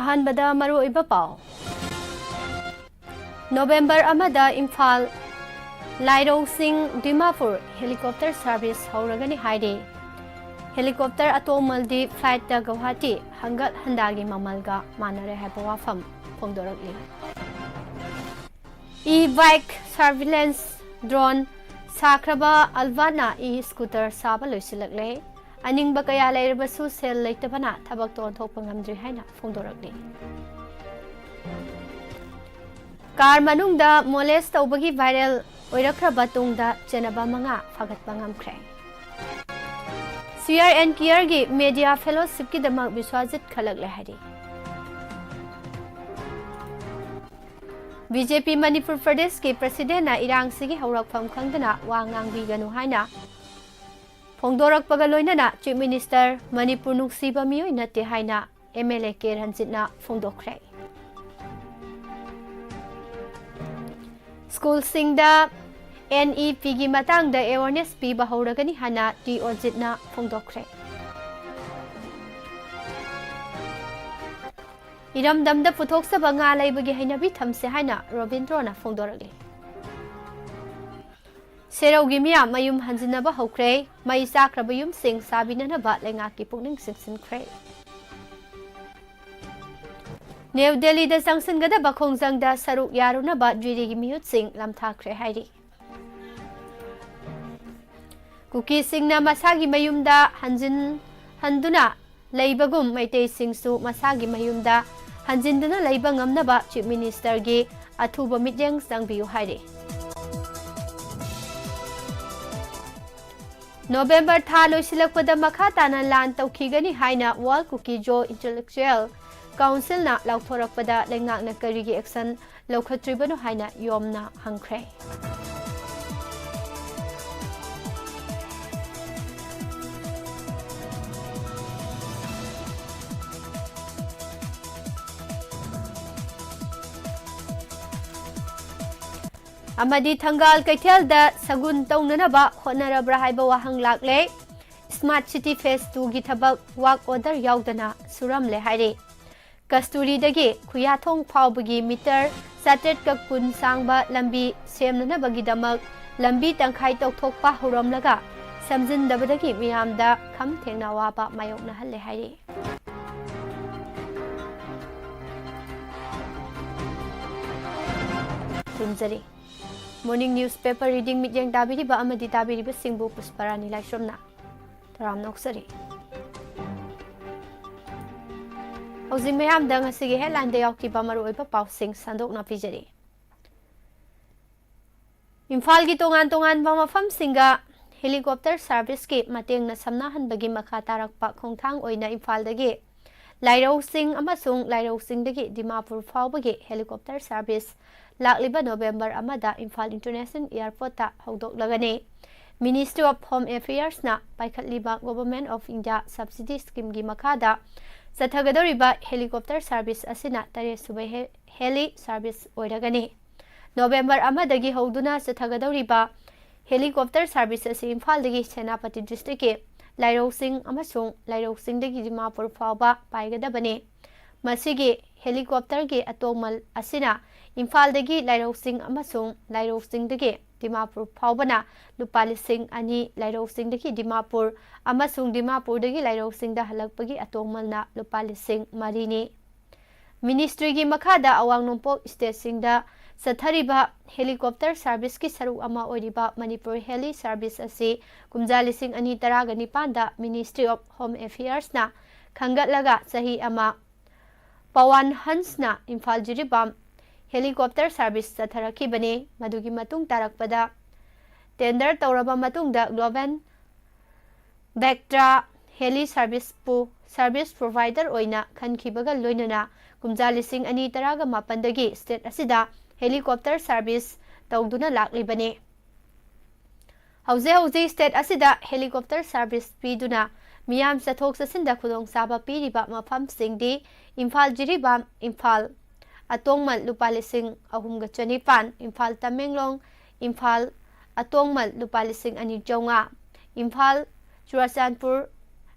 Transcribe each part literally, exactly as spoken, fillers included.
ꯑꯍꯥꯟꯕꯗ ꯃꯔꯨꯑꯣꯏꯕ ꯄꯥꯎ꯫ ꯅꯣꯕꯦꯝꯕꯔ ꯑꯃꯗ ꯏꯝꯐꯥꯜ, ꯂꯥꯏꯔꯧꯁꯤꯡ, ꯗꯤꯃꯥꯄꯨꯔ helicopter service ꯍꯧꯔꯒꯅꯤ ꯍꯥꯏꯔꯤ꯫ Helicopter ꯑꯇꯣꯡꯃꯜꯗꯤ flightꯇ ꯒꯧꯍꯥꯇꯤ ꯍꯪꯒꯠ ꯍꯟꯗꯥꯒꯤ ꯃꯃꯜꯒ ꯃꯥꯟꯅꯔꯦ ꯍꯥꯏꯕ ꯋꯥꯐꯝ ꯐꯣꯡꯗꯣꯔꯛꯂꯤ꯫ E-bike surveillance drone ꯁꯥꯈ꯭ꯔꯕ ꯑꯜꯕꯥꯅ e-scooter ꯁꯥꯕ ꯂꯣꯏꯁꯤꯜꯂꯛꯂꯦ꯫ ꯑꯅꯤꯡꯕ ꯀꯌꯥ ꯂꯩꯔꯕꯁꯨ ꯁꯦꯜ ꯂꯩꯇꯕꯅ ꯊꯕꯛꯇ ꯑꯣꯟꯊꯣꯛꯄ ꯉꯝꯗ꯭ꯔꯤ ꯍꯥꯏꯅ ꯐꯣꯡꯗꯣꯔꯛꯂꯤ꯫ Car ꯃꯅꯨꯡꯗ molest ꯇꯧꯕꯒꯤ viral ꯑꯣꯏꯔꯛꯈ꯭ꯔꯕ ꯇꯨꯡꯗ ꯆꯦꯟꯅꯕ ꯃꯉꯥ ꯐꯥꯒꯠꯄ ꯉꯝꯈ꯭ꯔꯦ꯫ C R and Careꯒꯤ media fellowshipꯀꯤꯗꯃꯛ ꯕꯤꯁ꯭ꯋꯥꯖꯤꯠ ꯈꯜꯂꯛꯂꯦ ꯍꯥꯏꯔꯤ꯫ B J P ꯃꯅꯤꯄꯨꯔ ꯄ꯭ꯔꯗꯦꯁꯀꯤ presidentꯅ ꯏꯔꯥꯡꯁꯤꯒꯤ ꯍꯧꯔꯛꯐꯝ ꯈꯪꯗꯅ ꯋꯥ ꯉꯥꯡꯕꯤꯒꯅꯨ ꯍꯥꯏꯅ ꯐꯣꯡꯗꯣꯔꯛꯄꯒ ꯂꯣꯏꯅꯅ Chief Minister ꯃꯅꯤꯄꯨꯔ ꯅꯨꯡꯁꯤꯕ ꯃꯤꯑꯣꯏ ꯅꯠꯇꯦ ꯍꯥꯏꯅ M L A K ꯔꯟꯖꯤꯠꯅ ꯐꯣꯡꯗꯣꯛꯈ꯭ꯔꯦ꯫ Schoolꯁꯤꯡꯗ N E Pꯒꯤ ꯃꯇꯥꯡꯗ awareness ꯄꯤꯕ ꯍꯧꯔꯒꯅꯤ ꯍꯥꯏꯅ T ꯑꯣꯖꯤꯠꯅ ꯐꯣꯡꯗꯣꯛꯈ꯭ꯔꯦ꯫ ꯏꯔꯝꯗꯝꯗ ꯄꯨꯊꯣꯛꯆꯕ ꯉꯥ ꯂꯩꯕꯒꯤ ꯍꯩꯅꯕꯤ ꯊꯝꯁꯦ ꯍꯥꯏꯅ ꯔꯣꯕꯤꯟꯗ꯭ꯔꯣꯅ ꯐꯣꯡꯗꯣꯔꯛꯂꯤ꯫ ꯁꯦꯔꯧꯒꯤ ꯃꯤꯌꯥꯝ ꯃꯌꯨꯝ ꯍꯟꯖꯤꯟꯅꯕ ꯍꯧꯈ꯭ꯔꯦ꯫ ꯃꯩ ꯆꯥꯛꯈ꯭ꯔꯕ ꯌꯨꯝꯁꯤꯡ ꯁꯥꯕꯤꯅꯅꯕ ꯂꯩꯉꯥꯛꯀꯤ ꯄꯨꯛꯅꯤꯡ ꯆꯤꯡꯁꯤꯟꯈ꯭ꯔꯦ꯫ ꯅ꯭ꯌꯨ ꯗꯦꯜꯂꯤꯗ ꯆꯪꯁꯤꯟꯒꯗꯕ ꯈꯣꯡꯖꯪꯗ ꯁꯔꯨꯛ ꯌꯥꯔꯨꯅꯕ ꯖꯨꯔꯤꯒꯤ ꯃꯤꯍꯨꯠꯁꯤꯡ ꯂꯝꯊꯥꯈ꯭ꯔꯦ ꯍꯥꯏꯔꯤ꯫ ꯀꯨꯀꯤꯁꯤꯡꯅ ꯃꯁꯥꯒꯤ ꯃꯌꯨꯝꯗ ꯍꯟꯖꯤꯟ ꯍꯟꯗꯨꯅ ꯂꯩꯕꯒꯨꯝ ꯃꯩꯇꯩꯁꯤꯡꯁꯨ ꯃꯁꯥꯒꯤ ꯃꯌꯨꯝꯗ ꯍꯟꯖꯤꯟꯗꯨꯅ ꯂꯩꯕ ꯉꯝꯅꯕ Chief Ministerꯒꯤ ꯑꯊꯨꯕ ꯃꯤꯠꯌꯦꯡ ꯆꯪꯕꯤꯌꯨ ꯍꯥꯏꯔꯤ꯫ ꯅꯣꯕꯦꯝꯕꯔ ꯊꯥ ꯂꯣꯏꯁꯤꯜꯂꯛꯄꯗ ꯃꯈꯥ ꯇꯥꯅ ꯂꯥꯟ ꯇꯧꯈꯤꯒꯅꯤ ꯍꯥꯏꯅ World Kuki-Zo Intellectual Councilꯅ ꯂꯥꯎꯊꯣꯔꯛꯄꯗ ꯂꯩꯉꯥꯛꯅ ꯀꯔꯤꯒꯤ action ꯂꯧꯈꯠꯇ꯭ꯔꯤꯕꯅꯣ ꯍꯥꯏꯅ ꯌꯣꯝꯅ ꯍꯪꯈ꯭ꯔꯦ꯫ ꯑꯃꯗꯤ ꯊꯪꯒꯥꯜ ꯀꯩꯊꯦꯜꯗ ꯁꯒꯨꯟ ꯇꯧꯅꯅꯕ ꯍꯣꯠꯅꯔꯕ꯭ꯔꯥ ꯍꯥꯏꯕ ꯋꯥꯍꯪ ꯂꯥꯛꯂꯦ꯫ Smart City Phase twoꯒꯤ ꯊꯕꯛ work order ꯌꯥꯎꯗꯅ ꯁꯨꯔꯝꯂꯦ ꯍꯥꯏꯔꯤ꯫ ꯀꯁꯇꯨꯔꯤꯗꯒꯤ ꯈꯨꯌꯥꯊꯣꯡ ꯐꯥꯎꯕꯒꯤ ꯃꯤꯇꯔ ꯆꯥꯇ꯭ꯔꯦꯠꯀ ꯀꯨꯟ ꯁꯥꯡꯕ ꯂꯝꯕꯤ ꯁꯦꯝꯅꯅꯕꯒꯤꯗꯃꯛ ꯂꯝꯕꯤ ꯇꯪꯈꯥꯏ ꯇꯧꯊꯣꯛꯄ ꯍꯧꯔꯝꯂꯒ ꯁꯦꯝꯖꯤꯟꯗꯕꯗꯒꯤ ꯃꯤꯌꯥꯝꯗ ꯈꯝ ꯊꯦꯡꯅ ꯑꯋꯥꯕ ꯃꯥꯌꯣꯛꯅꯍꯜꯂꯦ ꯍꯥꯏꯔꯤ꯫ ꯈꯨꯔꯨꯝꯖꯔꯤ꯫ Morning newspaper reading ꯃꯤꯠꯌꯦꯡ ꯇꯥꯕꯤꯔꯤꯕ ꯑꯃꯗꯤ ꯇꯥꯕꯤꯔꯤꯕꯁꯤꯡꯕꯨ ꯄꯨꯁꯄꯔꯥꯅꯤ ꯂꯥꯏꯁ꯭ꯔꯝꯅ ꯇꯔꯥꯝꯅ ꯑꯣꯛꯆꯔꯤ꯫ ꯍꯧꯖꯤꯛ ꯃꯌꯥꯝꯗ ꯉꯁꯤꯒꯤ headlineꯗ ꯌꯥꯎꯈꯤꯕ ꯃꯔꯨꯑꯣꯏꯕ ꯄꯥꯎꯁꯤꯡ ꯁꯟꯗꯣꯛꯅ ꯄꯤꯖꯔꯤ꯫ ꯏꯝꯐꯥꯜꯒꯤ ꯇꯣꯉꯥꯟ ꯇꯣꯉꯥꯟꯕ ꯃꯐꯝꯁꯤꯡꯒ helicopter serviceꯀꯤ ꯃꯇꯦꯡꯅ ꯁꯝꯅꯍꯟꯕꯒꯤ ꯃꯈꯥ ꯇꯥꯔꯛꯄ ꯈꯣꯡꯊꯥꯡ ꯑꯣꯏꯅ ꯏꯝꯐꯥꯜꯗꯒꯤ ꯂꯥꯏꯔꯧ ꯆꯤꯡ ꯑꯃꯁꯨꯡ ꯂꯥꯏꯔꯧ ꯆꯤꯡꯗꯒꯤ ꯗꯤꯃꯥꯄꯨꯔ ꯐꯥꯎꯕꯒꯤ helicopter service ꯂꯥꯛꯂꯤꯕ ꯅꯣꯕꯦꯝꯕꯔ ꯑꯃꯗ Imphal International Airportꯇ ꯍꯧꯗꯣꯛꯂꯒꯅꯤ꯫ Ministry of Home Affairsꯅ ꯄꯥꯏꯈꯠꯂꯤꯕ Government of India subsidy schemeꯒꯤ ꯃꯈꯥꯗ ꯆꯠꯊꯒꯗꯧꯔꯤꯕ helicopter service ꯑꯁꯤꯅ ꯇꯔꯦꯠ ꯁꯨꯕ he-, heli service ꯑꯣꯏꯔꯒꯅꯤ꯫ ꯅꯣꯕꯦꯝꯕꯔ ꯑꯃꯗꯒꯤ ꯍꯧꯗꯨꯅ ꯆꯠꯊꯒꯗꯧꯔꯤꯕ helicopter service ꯑꯁꯤ ꯏꯝꯐꯥꯜꯗꯒꯤ ꯁꯦꯅꯥꯄꯇꯤ districtꯀꯤ ꯂꯥꯏꯔꯧ ꯆꯤꯡ ꯑꯃꯁꯨꯡ ꯂꯥꯏꯔꯧ ꯆꯤꯡꯗꯒꯤ ꯗꯤꯃꯥꯄꯨꯔ ꯐꯥꯎꯕ ꯄꯥꯏꯒꯗꯕꯅꯤ꯫ ꯃꯁꯤꯒꯤ helicopterꯒꯤ ꯑꯇꯣꯡꯃꯜ ꯑꯁꯤꯅ ꯏꯝꯐꯥꯜꯗꯒꯤ ꯂꯥꯏꯔꯧ ꯆꯤꯡ ꯑꯃꯁꯨꯡ ꯂꯥꯏꯔꯧ ꯆꯤꯡꯗꯒꯤ ꯗꯤꯃꯥꯄꯨꯔ ꯐꯥꯎꯕꯅ ꯂꯨꯄꯥ ꯂꯤꯁꯤꯡ ꯑꯅꯤ, ꯂꯥꯏꯔꯧ ꯆꯤꯡꯗꯒꯤ ꯗꯤꯃꯥꯄꯨꯔ ꯑꯃꯁꯨꯡ ꯗꯤꯃꯥꯄꯨꯔꯗꯒꯤ ꯂꯥꯏꯔꯧ ꯆꯤꯡꯗ ꯍꯜꯂꯛꯄꯒꯤ ꯑꯇꯣꯡꯃꯜꯅ ꯂꯨꯄꯥ ꯂꯤꯁꯤꯡ ꯃꯔꯤꯅꯤ꯫ Ministryꯒꯤ ꯃꯈꯥꯗ ꯑꯋꯥꯡ ꯅꯣꯡꯄꯣꯛ stateꯁꯤꯡꯗ ꯆꯠꯊꯔꯤꯕ helicopter serviceꯀꯤ ꯁꯔꯨꯛ ꯑꯃ ꯑꯣꯏꯔꯤꯕ ꯃꯅꯤꯄꯨꯔ heli service ꯑꯁꯤ ꯀꯨꯝꯖꯥ ꯂꯤꯁꯤꯡ ꯑꯅꯤ ꯇꯔꯥꯒ ꯅꯤꯄꯥꯟꯗ Ministry of Home Affairsꯅ ꯈꯟꯒꯠꯂꯒ ꯆꯍꯤ ꯑꯃ ꯄꯋꯥꯟ ꯍꯟꯁꯅ ꯏꯝꯐꯥꯜ ꯖꯤꯔꯤꯕꯥꯝ helicopter service ꯆꯠꯊꯔꯛꯈꯤꯕꯅꯤ꯫ ꯃꯗꯨꯒꯤ ꯃꯇꯨꯡ ꯇꯥꯔꯛꯄꯗ tender ꯇꯧꯔꯕ ꯃꯇꯨꯡꯗ Global Vectra heli serviceꯄꯨ service provider ꯑꯣꯏꯅ ꯈꯟꯈꯤꯕꯒ ꯂꯣꯏꯅꯅ ꯀꯨꯝꯖꯥ ꯂꯤꯁꯤꯡ ꯑꯅꯤ ꯇꯔꯥꯒ ꯃꯥꯄꯟꯗꯒꯤ state ꯑꯁꯤꯗ helicopter service ꯇꯧꯗꯨꯅ ꯂꯥꯛꯂꯤꯕꯅꯤ꯫ ꯍꯧꯖꯤꯛ ꯍꯧꯖꯤꯛ state ꯑꯁꯤꯗ helicopter service ꯄꯤꯗꯨꯅ ꯃꯤꯌꯥꯝ ꯆꯠꯊꯣꯛ ꯆꯠꯁꯤꯟꯗ ꯈꯨꯗꯣꯡꯆꯥꯕ ꯄꯤꯔꯤꯕ ꯃꯐꯝꯁꯤꯡꯗꯤ ꯏꯝꯐꯥꯜ ꯖꯤꯔꯤꯕꯥꯝ, ꯏꯝꯐꯥꯜ ꯑꯇꯣꯡꯃꯜ ꯂꯨꯄꯥ ꯂꯤꯁꯤꯡ ꯑꯍꯨꯝꯒ ꯆꯅꯤꯄꯥꯟ, ꯏꯝꯐꯥꯜ ꯇꯃꯦꯡꯂꯣꯡ, ꯏꯝꯐꯥꯜ ꯑꯇꯣꯡꯃꯜ ꯂꯨꯄꯥ ꯂꯤꯁꯤꯡ ꯑꯅꯤ ꯆꯥꯝꯃꯉꯥ, ꯏꯝꯐꯥꯜ ꯆꯨꯔꯆꯥꯟꯄꯨꯔ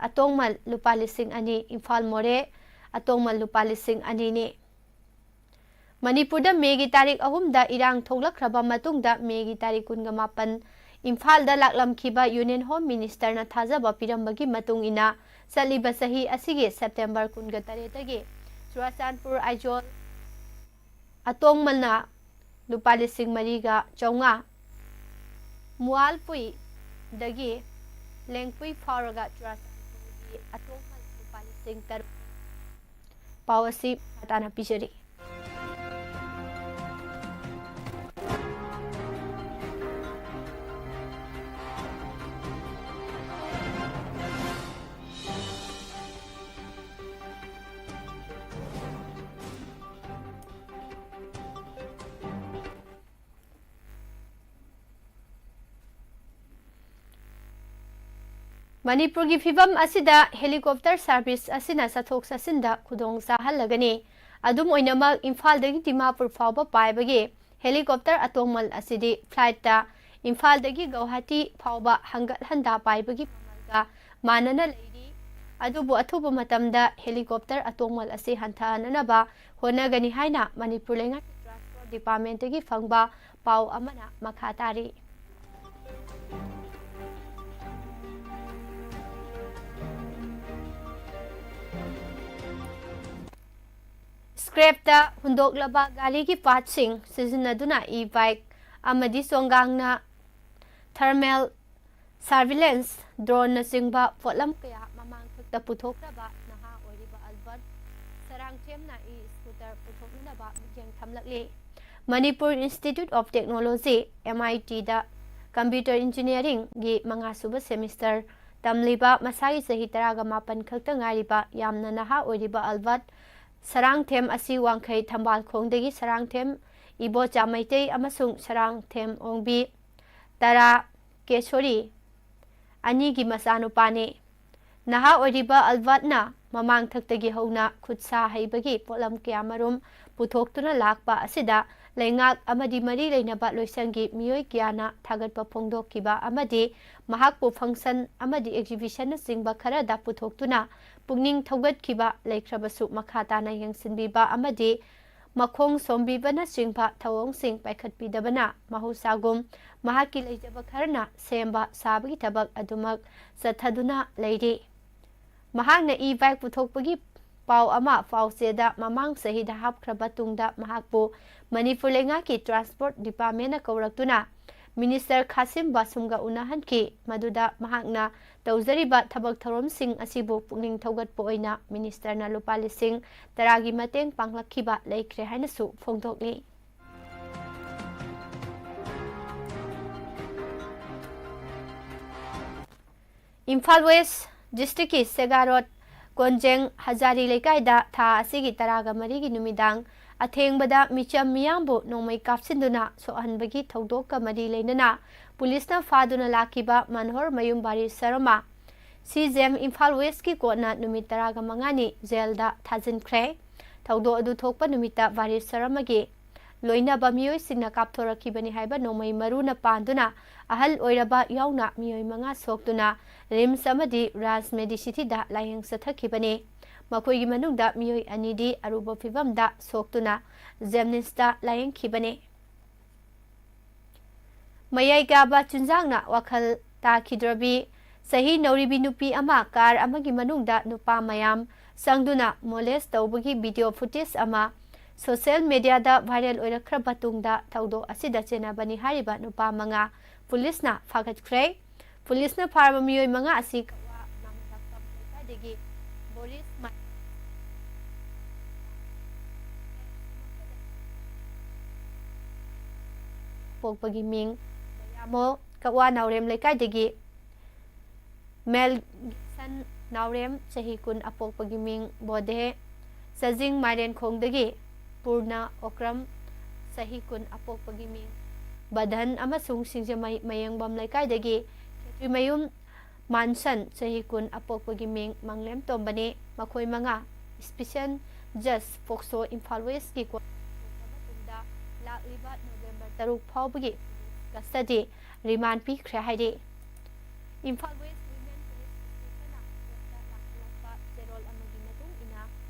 ꯑꯇꯣꯡꯃꯜ ꯂꯨꯄꯥ ꯂꯤꯁꯤꯡ ꯑꯅꯤ, ꯏꯝꯐꯥꯜ ꯃꯣꯔꯦ ꯑꯇꯣꯡꯃꯜ ꯂꯨꯄꯥ ꯂꯤꯁꯤꯡ ꯑꯅꯤꯅꯤ꯫ ꯃꯅꯤꯄꯨꯔꯗ ꯃꯦꯒꯤ ꯇꯥꯔꯤꯛ ꯑꯍꯨꯝꯗ ꯏꯔꯥꯡ ꯊꯣꯛꯂꯛꯈ꯭ꯔꯕ ꯃꯇꯨꯡꯗ ꯃꯦꯒꯤ ꯇꯥꯔꯤꯛ ꯀꯨꯟꯒ ꯃꯥꯄꯟ ꯏꯝꯐꯥꯜꯗ ꯂꯥꯛꯂꯝꯈꯤꯕ Union Home Ministerꯅ ꯊꯥꯖꯕ ꯄꯤꯔꯝꯕꯒꯤ ꯃꯇꯨꯡ ꯏꯟꯅ ꯆꯠꯂꯤꯕ ꯆꯍꯤ ꯑꯁꯤꯒꯤ September ꯀꯨꯟꯒ ꯇꯔꯦꯠꯇꯒꯤ ꯆꯨꯔꯥꯆꯥꯟꯄꯨꯔ ꯑꯥꯏꯖꯣꯜ ꯑꯇꯣꯡꯃꯜꯅ ꯂꯨꯄꯥ ꯂꯤꯁꯤꯡ ꯃꯔꯤꯒ ꯆꯥꯝꯃꯉꯥ, ꯃꯨꯑꯥꯜꯄꯨꯏꯗꯒꯤ ꯂꯦꯡꯄꯨꯏ ꯐꯥꯎꯔꯒ ꯆꯨꯔꯥꯆꯥꯟꯄꯨꯔꯒꯤ ꯑꯇꯣꯡꯃꯜ ꯂꯨꯄꯥ ꯂꯤꯁꯤꯡ ꯇꯔꯨꯛ꯫ ꯄꯥꯎ ꯑꯁꯤ ꯃꯈꯥ ꯇꯥꯅ ꯄꯤꯖꯔꯤ꯫ ꯃꯅꯤꯄꯨꯔꯒꯤ ꯐꯤꯚꯝ ꯑꯁꯤꯗ helicopter service ꯑꯁꯤꯅ ꯆꯠꯊꯣꯛ ꯆꯠꯁꯤꯟꯗ ꯈꯨꯗꯣꯡ ꯆꯥꯍꯜꯂꯒꯅꯤ꯫ ꯑꯗꯨꯝ ꯑꯣꯏꯅꯃꯛ, ꯏꯝꯐꯥꯜꯗꯒꯤ ꯗꯤꯃꯥꯄꯨꯔ ꯐꯥꯎꯕ ꯄꯥꯏꯕꯒꯤ helicopter ꯑꯇꯣꯡꯃꯜ ꯑꯁꯤꯗꯤ flightꯇ ꯏꯝꯐꯥꯜꯗꯒꯤ ꯒꯧꯍꯥꯇꯤ ꯐꯥꯎꯕ ꯍꯪꯒꯠ ꯍꯟꯗꯥ ꯄꯥꯏꯕꯒꯤ ꯃꯃꯜꯒ ꯃꯥꯟꯅꯅ ꯂꯩꯔꯤ꯫ ꯑꯗꯨꯕꯨ ꯑꯊꯨꯕ ꯃꯇꯝꯗ helicopter ꯑꯇꯣꯡꯃꯜ ꯑꯁꯤ ꯍꯟꯊꯍꯟꯅꯅꯕ ꯍꯣꯠꯅꯒꯅꯤ ꯍꯥꯏꯅ ꯃꯅꯤꯄꯨꯔ ꯂꯩꯉꯥꯛꯀꯤ Transport Departmentꯇꯒꯤ ꯐꯪꯕ ꯄꯥꯎ ꯑꯃꯅ ꯃꯈꯥ ꯇꯥꯔꯤ꯫ Scrapꯇ ꯍꯨꯟꯗꯣꯛꯂꯕ ꯒꯥꯔꯤꯒꯤ partꯁꯤꯡ ꯁꯤꯖꯤꯟꯅꯗꯨꯅ e-bike ꯑꯃꯗꯤ ꯆꯣꯡꯒꯥꯡꯅ thermal surveillance droneꯅꯆꯤꯡꯕ ꯄꯣꯠꯂꯝ ꯀꯌꯥ ꯃꯃꯥꯡꯊꯛꯇ ꯄꯨꯊꯣꯛꯈ꯭ꯔꯕ ꯅꯍꯥ ꯑꯣꯏꯔꯤꯕ ꯑꯜꯕꯔꯠ ꯁꯔꯥꯡꯊꯦꯝꯅ e-scooter ꯄꯨꯊꯣꯛꯅꯅꯕ ꯃꯤꯠꯌꯦꯡ ꯊꯝꯂꯛꯂꯤ꯫ Manipur Institute of Technology, MITꯗ computer engineeringꯒꯤ ꯃꯉꯥꯁꯨꯕ semester ꯇꯝꯂꯤꯕ ꯃꯁꯥꯒꯤ ꯆꯍꯤ ꯇꯔꯥꯒ ꯃꯥꯄꯟ ꯈꯛꯇ ꯉꯥꯏꯔꯤꯕ ꯌꯥꯝꯅ ꯅꯍꯥ ꯑꯣꯏꯔꯤꯕ ꯑꯜꯕꯔꯠ ꯁꯔꯥꯡꯊꯦꯝ ꯑꯁꯤ ꯋꯥꯡꯈꯩ ꯊꯝꯕꯥꯜꯈꯣꯡꯗꯒꯤ ꯁꯔꯥꯡꯊꯦꯝ ꯏꯕꯣꯆꯥ ꯃꯩꯇꯩ ꯑꯃꯁꯨꯡ ꯁꯔꯥꯡꯊꯦꯝ ꯑꯣꯡꯕꯤ ꯇꯔꯥ ꯀꯦꯁꯣꯔꯤ ꯑꯅꯤꯒꯤ ꯃꯆꯥꯅꯨꯄꯥꯅꯤ꯫ ꯅꯍꯥ ꯑꯣꯏꯔꯤꯕ ꯑꯜꯕꯔꯠꯅ ꯃꯃꯥꯡꯊꯛꯇꯒꯤ ꯍꯧꯅ ꯈꯨꯠ ꯁꯥ ꯍꯩꯕꯒꯤ ꯄꯣꯠꯂꯝ ꯀꯌꯥꯃꯔꯨꯝ ꯄꯨꯊꯣꯛꯇꯨꯅ ꯂꯥꯛꯄ ꯑꯁꯤꯗ ꯂꯩꯉꯥꯛ ꯑꯃꯗꯤ ꯃꯔꯤ ꯂꯩꯅꯕ ꯂꯣꯏꯁꯪꯒꯤ ꯃꯤꯑꯣꯏ ꯀꯌꯥꯅ ꯊꯥꯒꯠꯄ ꯐꯣꯡꯗꯣꯛꯈꯤꯕ ꯑꯃꯗꯤ ꯃꯍꯥꯛꯄꯨ function ꯑꯃꯗꯤ exhibitionꯅꯆꯤꯡꯕ ꯈꯔꯗ ꯄꯨꯊꯣꯛꯇꯨꯅ ꯄꯨꯛꯅꯤꯡ ꯊꯧꯒꯠꯈꯤꯕ ꯂꯩꯈ꯭ꯔꯕꯁꯨ, ꯃꯈꯥ ꯇꯥꯅ ꯌꯦꯡꯁꯤꯟꯕꯤꯕ ꯑꯃꯗꯤ ꯃꯈꯣꯡ ꯁꯣꯝꯕꯤꯕꯅꯆꯤꯡꯕ ꯊꯧꯑꯣꯡꯁꯤꯡ ꯄꯥꯏꯈꯠꯄꯤꯗꯕꯅ ꯃꯍꯧꯁꯥꯒꯨꯝ ꯃꯍꯥꯛꯀꯤ ꯂꯩꯖꯕ ꯈꯔꯅ ꯁꯦꯝꯕ ꯁꯥꯕꯒꯤ ꯊꯕꯛ ꯑꯗꯨꯃꯛ ꯆꯠꯊꯗꯨꯅ ꯂꯩꯔꯤ꯫ ꯃꯍꯥꯛꯅ e-bike ꯄꯨꯊꯣꯛꯄꯒꯤ ꯄꯥꯎ ꯑꯃ ꯄꯥꯎꯆꯦꯗ ꯃꯃꯥꯡ ꯆꯍꯤꯗ ꯍꯥꯞꯈ꯭ꯔꯕ ꯇꯨꯡꯗ ꯃꯍꯥꯛꯄꯨ ꯃꯅꯤꯄꯨꯔ ꯂꯩꯉꯥꯛꯀꯤ Transport Departmentꯅ ꯀꯧꯔꯛꯇꯨꯅ Minister ꯈꯥꯁꯤꯝ ꯕꯥꯁꯨꯝꯒ ꯎꯅꯍꯟꯈꯤ꯫ ꯃꯗꯨꯗ ꯃꯍꯥꯛꯅ ꯇꯧꯖꯔꯤꯕ ꯊꯕꯛ ꯊꯧꯔꯝꯁꯤꯡ ꯑꯁꯤꯕꯨ ꯄꯨꯛꯅꯤꯡ ꯊꯧꯒꯠꯄ ꯑꯣꯏꯅ ministerꯅ ꯂꯨꯄꯥ ꯂꯤꯁꯤꯡ ꯇꯔꯥꯒꯤ ꯃꯇꯦꯡ ꯄꯥꯡꯂꯛꯈꯤꯕ ꯂꯩꯈ꯭ꯔꯦ ꯍꯥꯏꯅꯁꯨ ꯐꯣꯡꯗꯣꯛꯂꯤ꯫ ꯏꯝꯐꯥꯜ West districtꯀꯤ ꯁꯦꯒꯥ Road ꯀꯣꯟꯖꯦꯡ ꯍꯖꯥꯔꯤ ꯂꯩꯀꯥꯏꯗ ꯊꯥ ꯑꯁꯤꯒꯤ ꯇꯔꯥꯒ ꯃꯔꯤꯒꯤ ꯅꯨꯃꯤꯗꯥꯡ ꯑꯊꯦꯡꯕꯗ ꯃꯤꯆꯝ ꯃꯤꯌꯥꯝꯕꯨ ꯅꯣꯡꯃꯩ ꯀꯥꯞꯁꯤꯟꯗꯨꯅ ꯁꯣꯛꯍꯟꯕꯒꯤ ꯊꯧꯗꯣꯛꯀ ꯃꯔꯤ ꯂꯩꯅꯅ ꯄꯨꯂꯤꯁꯅ ꯐꯥꯗꯨꯅ ꯂꯥꯛꯈꯤꯕ ꯃꯟꯍꯣꯔ ꯃꯌꯨꯝ ꯕꯥꯔꯤ ꯁꯔꯃ, CJM ꯏꯝꯐꯥꯜ Westꯀꯤ ꯀꯣꯟꯅ ꯅꯨꯃꯤꯠ ꯇꯔꯥꯒ ꯃꯉꯥꯅꯤ ꯖꯦꯜꯗ ꯊꯥꯖꯤꯟꯈ꯭ꯔꯦ꯫ ꯊꯧꯗꯣꯛ ꯑꯗꯨ ꯊꯣꯛꯄ ꯅꯨꯃꯤꯠꯇ ꯕꯥꯔꯤ ꯁꯔꯃꯒꯤ ꯂꯣꯏꯅꯕ ꯃꯤꯑꯣꯏꯁꯤꯡꯅ ꯀꯥꯞꯊꯣꯔꯛꯈꯤꯕꯅꯤ ꯍꯥꯏꯕ ꯅꯣꯡꯃꯩ ꯃꯔꯨꯅ ꯄꯥꯟꯗꯨꯅ ꯑꯍꯜ ꯑꯣꯏꯔꯕ ꯌꯥꯎꯅ ꯃꯤꯑꯣꯏ ꯃꯉꯥ ꯁꯣꯛꯇꯨꯅ RIMS ꯑꯃꯗꯤ ꯔꯥꯖ ꯃꯦꯗꯤꯁꯤꯇꯤꯗ ꯂꯥꯌꯦꯡ ꯆꯠꯊꯈꯤꯕꯅꯤ꯫ ꯃꯈꯣꯏꯒꯤ ꯃꯅꯨꯡꯗ ꯃꯤꯑꯣꯏ ꯑꯅꯤꯗꯤ ꯑꯔꯨꯕ ꯐꯤꯚꯝꯗ ꯁꯣꯛꯇꯨꯅ JNIMSꯇ ꯂꯥꯌꯦꯡꯈꯤꯕꯅꯤ꯫ ꯃꯌꯥꯏ ꯀꯥꯕ ꯆꯤꯟꯖꯥꯛꯅ ꯋꯥꯈꯜ ꯇꯥꯈꯤꯗ꯭ꯔꯕꯤ ꯆꯍꯤ ꯅꯧꯔꯤꯕꯤ ꯅꯨꯄꯤ ꯑꯃ car ꯑꯃꯒꯤ ꯃꯅꯨꯡꯗ ꯅꯨꯄꯥ ꯃꯌꯥꯝ ꯆꯪꯗꯨꯅ molest ꯇꯧꯕꯒꯤ video footage ꯑꯃ social mediaꯗ viral ꯑꯣꯏꯔꯛꯈ꯭ꯔꯕ ꯇꯨꯡꯗ ꯊꯧꯗꯣꯛ ꯑꯁꯤꯗ ꯆꯦꯟꯅꯕꯅꯤ ꯍꯥꯏꯔꯤꯕ ꯅꯨꯄꯥ ꯃꯉꯥ ꯄꯨꯂꯤꯁꯅ ꯐꯥꯒꯠꯈ꯭ꯔꯦ꯫ ꯄꯨꯂꯤꯁꯅ ꯐꯥꯔꯕ ꯃꯤꯑꯣꯏ ꯃꯉꯥ ꯑꯁꯤ ꯀꯛꯋꯥ ꯅꯥꯃꯗꯛꯄꯝ ꯂꯩꯀꯥꯏꯗꯒꯤ ꯕꯣꯔꯤꯁ ꯃꯥꯏ-, ꯄꯣꯛꯄꯒꯤ ꯃꯤꯡ ꯗꯌꯥꯃꯣ, ꯀꯛꯋꯥ ꯅꯥꯎꯔꯦꯝ ꯂꯩꯀꯥꯏꯗꯒꯤ ꯃꯦꯜ ꯒꯤꯞꯁꯟ ꯅꯥꯎꯔꯦꯝ, ꯆꯍꯤ ꯀꯨꯟ, ꯑꯄꯣꯛꯄꯒꯤ ꯃꯤꯡ ꯕꯣꯗꯦ, ꯆꯥꯖꯤꯡ ꯃꯥꯏꯔꯦꯟꯈꯣꯡꯗꯒꯤ ꯄꯨꯔꯅ ꯑꯣꯀ꯭ꯔꯝ, ꯆꯍꯤ ꯀꯨꯟ, ꯑꯄꯣꯛꯄꯒꯤ ꯃꯤꯡ ꯕꯗꯟ, ꯑꯃꯁꯨꯡ ꯁꯤꯡꯖꯃꯩ ꯃꯌꯦꯡꯕꯝ ꯂꯩꯀꯥꯏꯗꯒꯤ ꯈꯦꯇ꯭ꯔꯤꯃꯌꯨꯝ ꯃꯥꯟꯁꯟ, ꯆꯍꯤ ꯀꯨꯟ, ꯑꯄꯣꯛꯄꯒꯤ ꯃꯤꯡ ꯃꯪꯂꯦꯝ ꯇꯣꯝꯕꯅꯤ꯫ ꯃꯈꯣꯏ ꯃꯉꯥ special judge ꯄꯣꯛꯁꯣ ꯏꯝꯐꯥꯜ Westꯀꯤ ꯀꯣꯔꯠ ꯃꯇꯨꯡꯗ ꯂꯥ ꯂꯥꯛꯂꯤꯕ ꯅꯣꯕꯦꯝꯕꯔ ꯇꯔꯨꯛ ꯐꯥꯎꯕꯒꯤ ꯀꯁꯇꯗꯤ ꯔꯤꯃꯥꯟ ꯄꯤꯈ꯭ꯔꯦ ꯍꯥꯏꯔꯤ꯫ ꯏꯝꯐꯥꯜ ꯋꯦꯁ ꯋꯤꯃꯦꯟ ꯄꯨꯂꯤꯁ ꯁ꯭ꯇꯦꯁꯟꯅ ꯀꯣꯔꯠꯇ ꯂꯥꯛꯁꯤꯜꯂꯛꯄ ꯆꯦꯔꯣꯜ ꯑꯃꯒꯤ ꯃꯇꯨꯡ ꯏꯟꯅ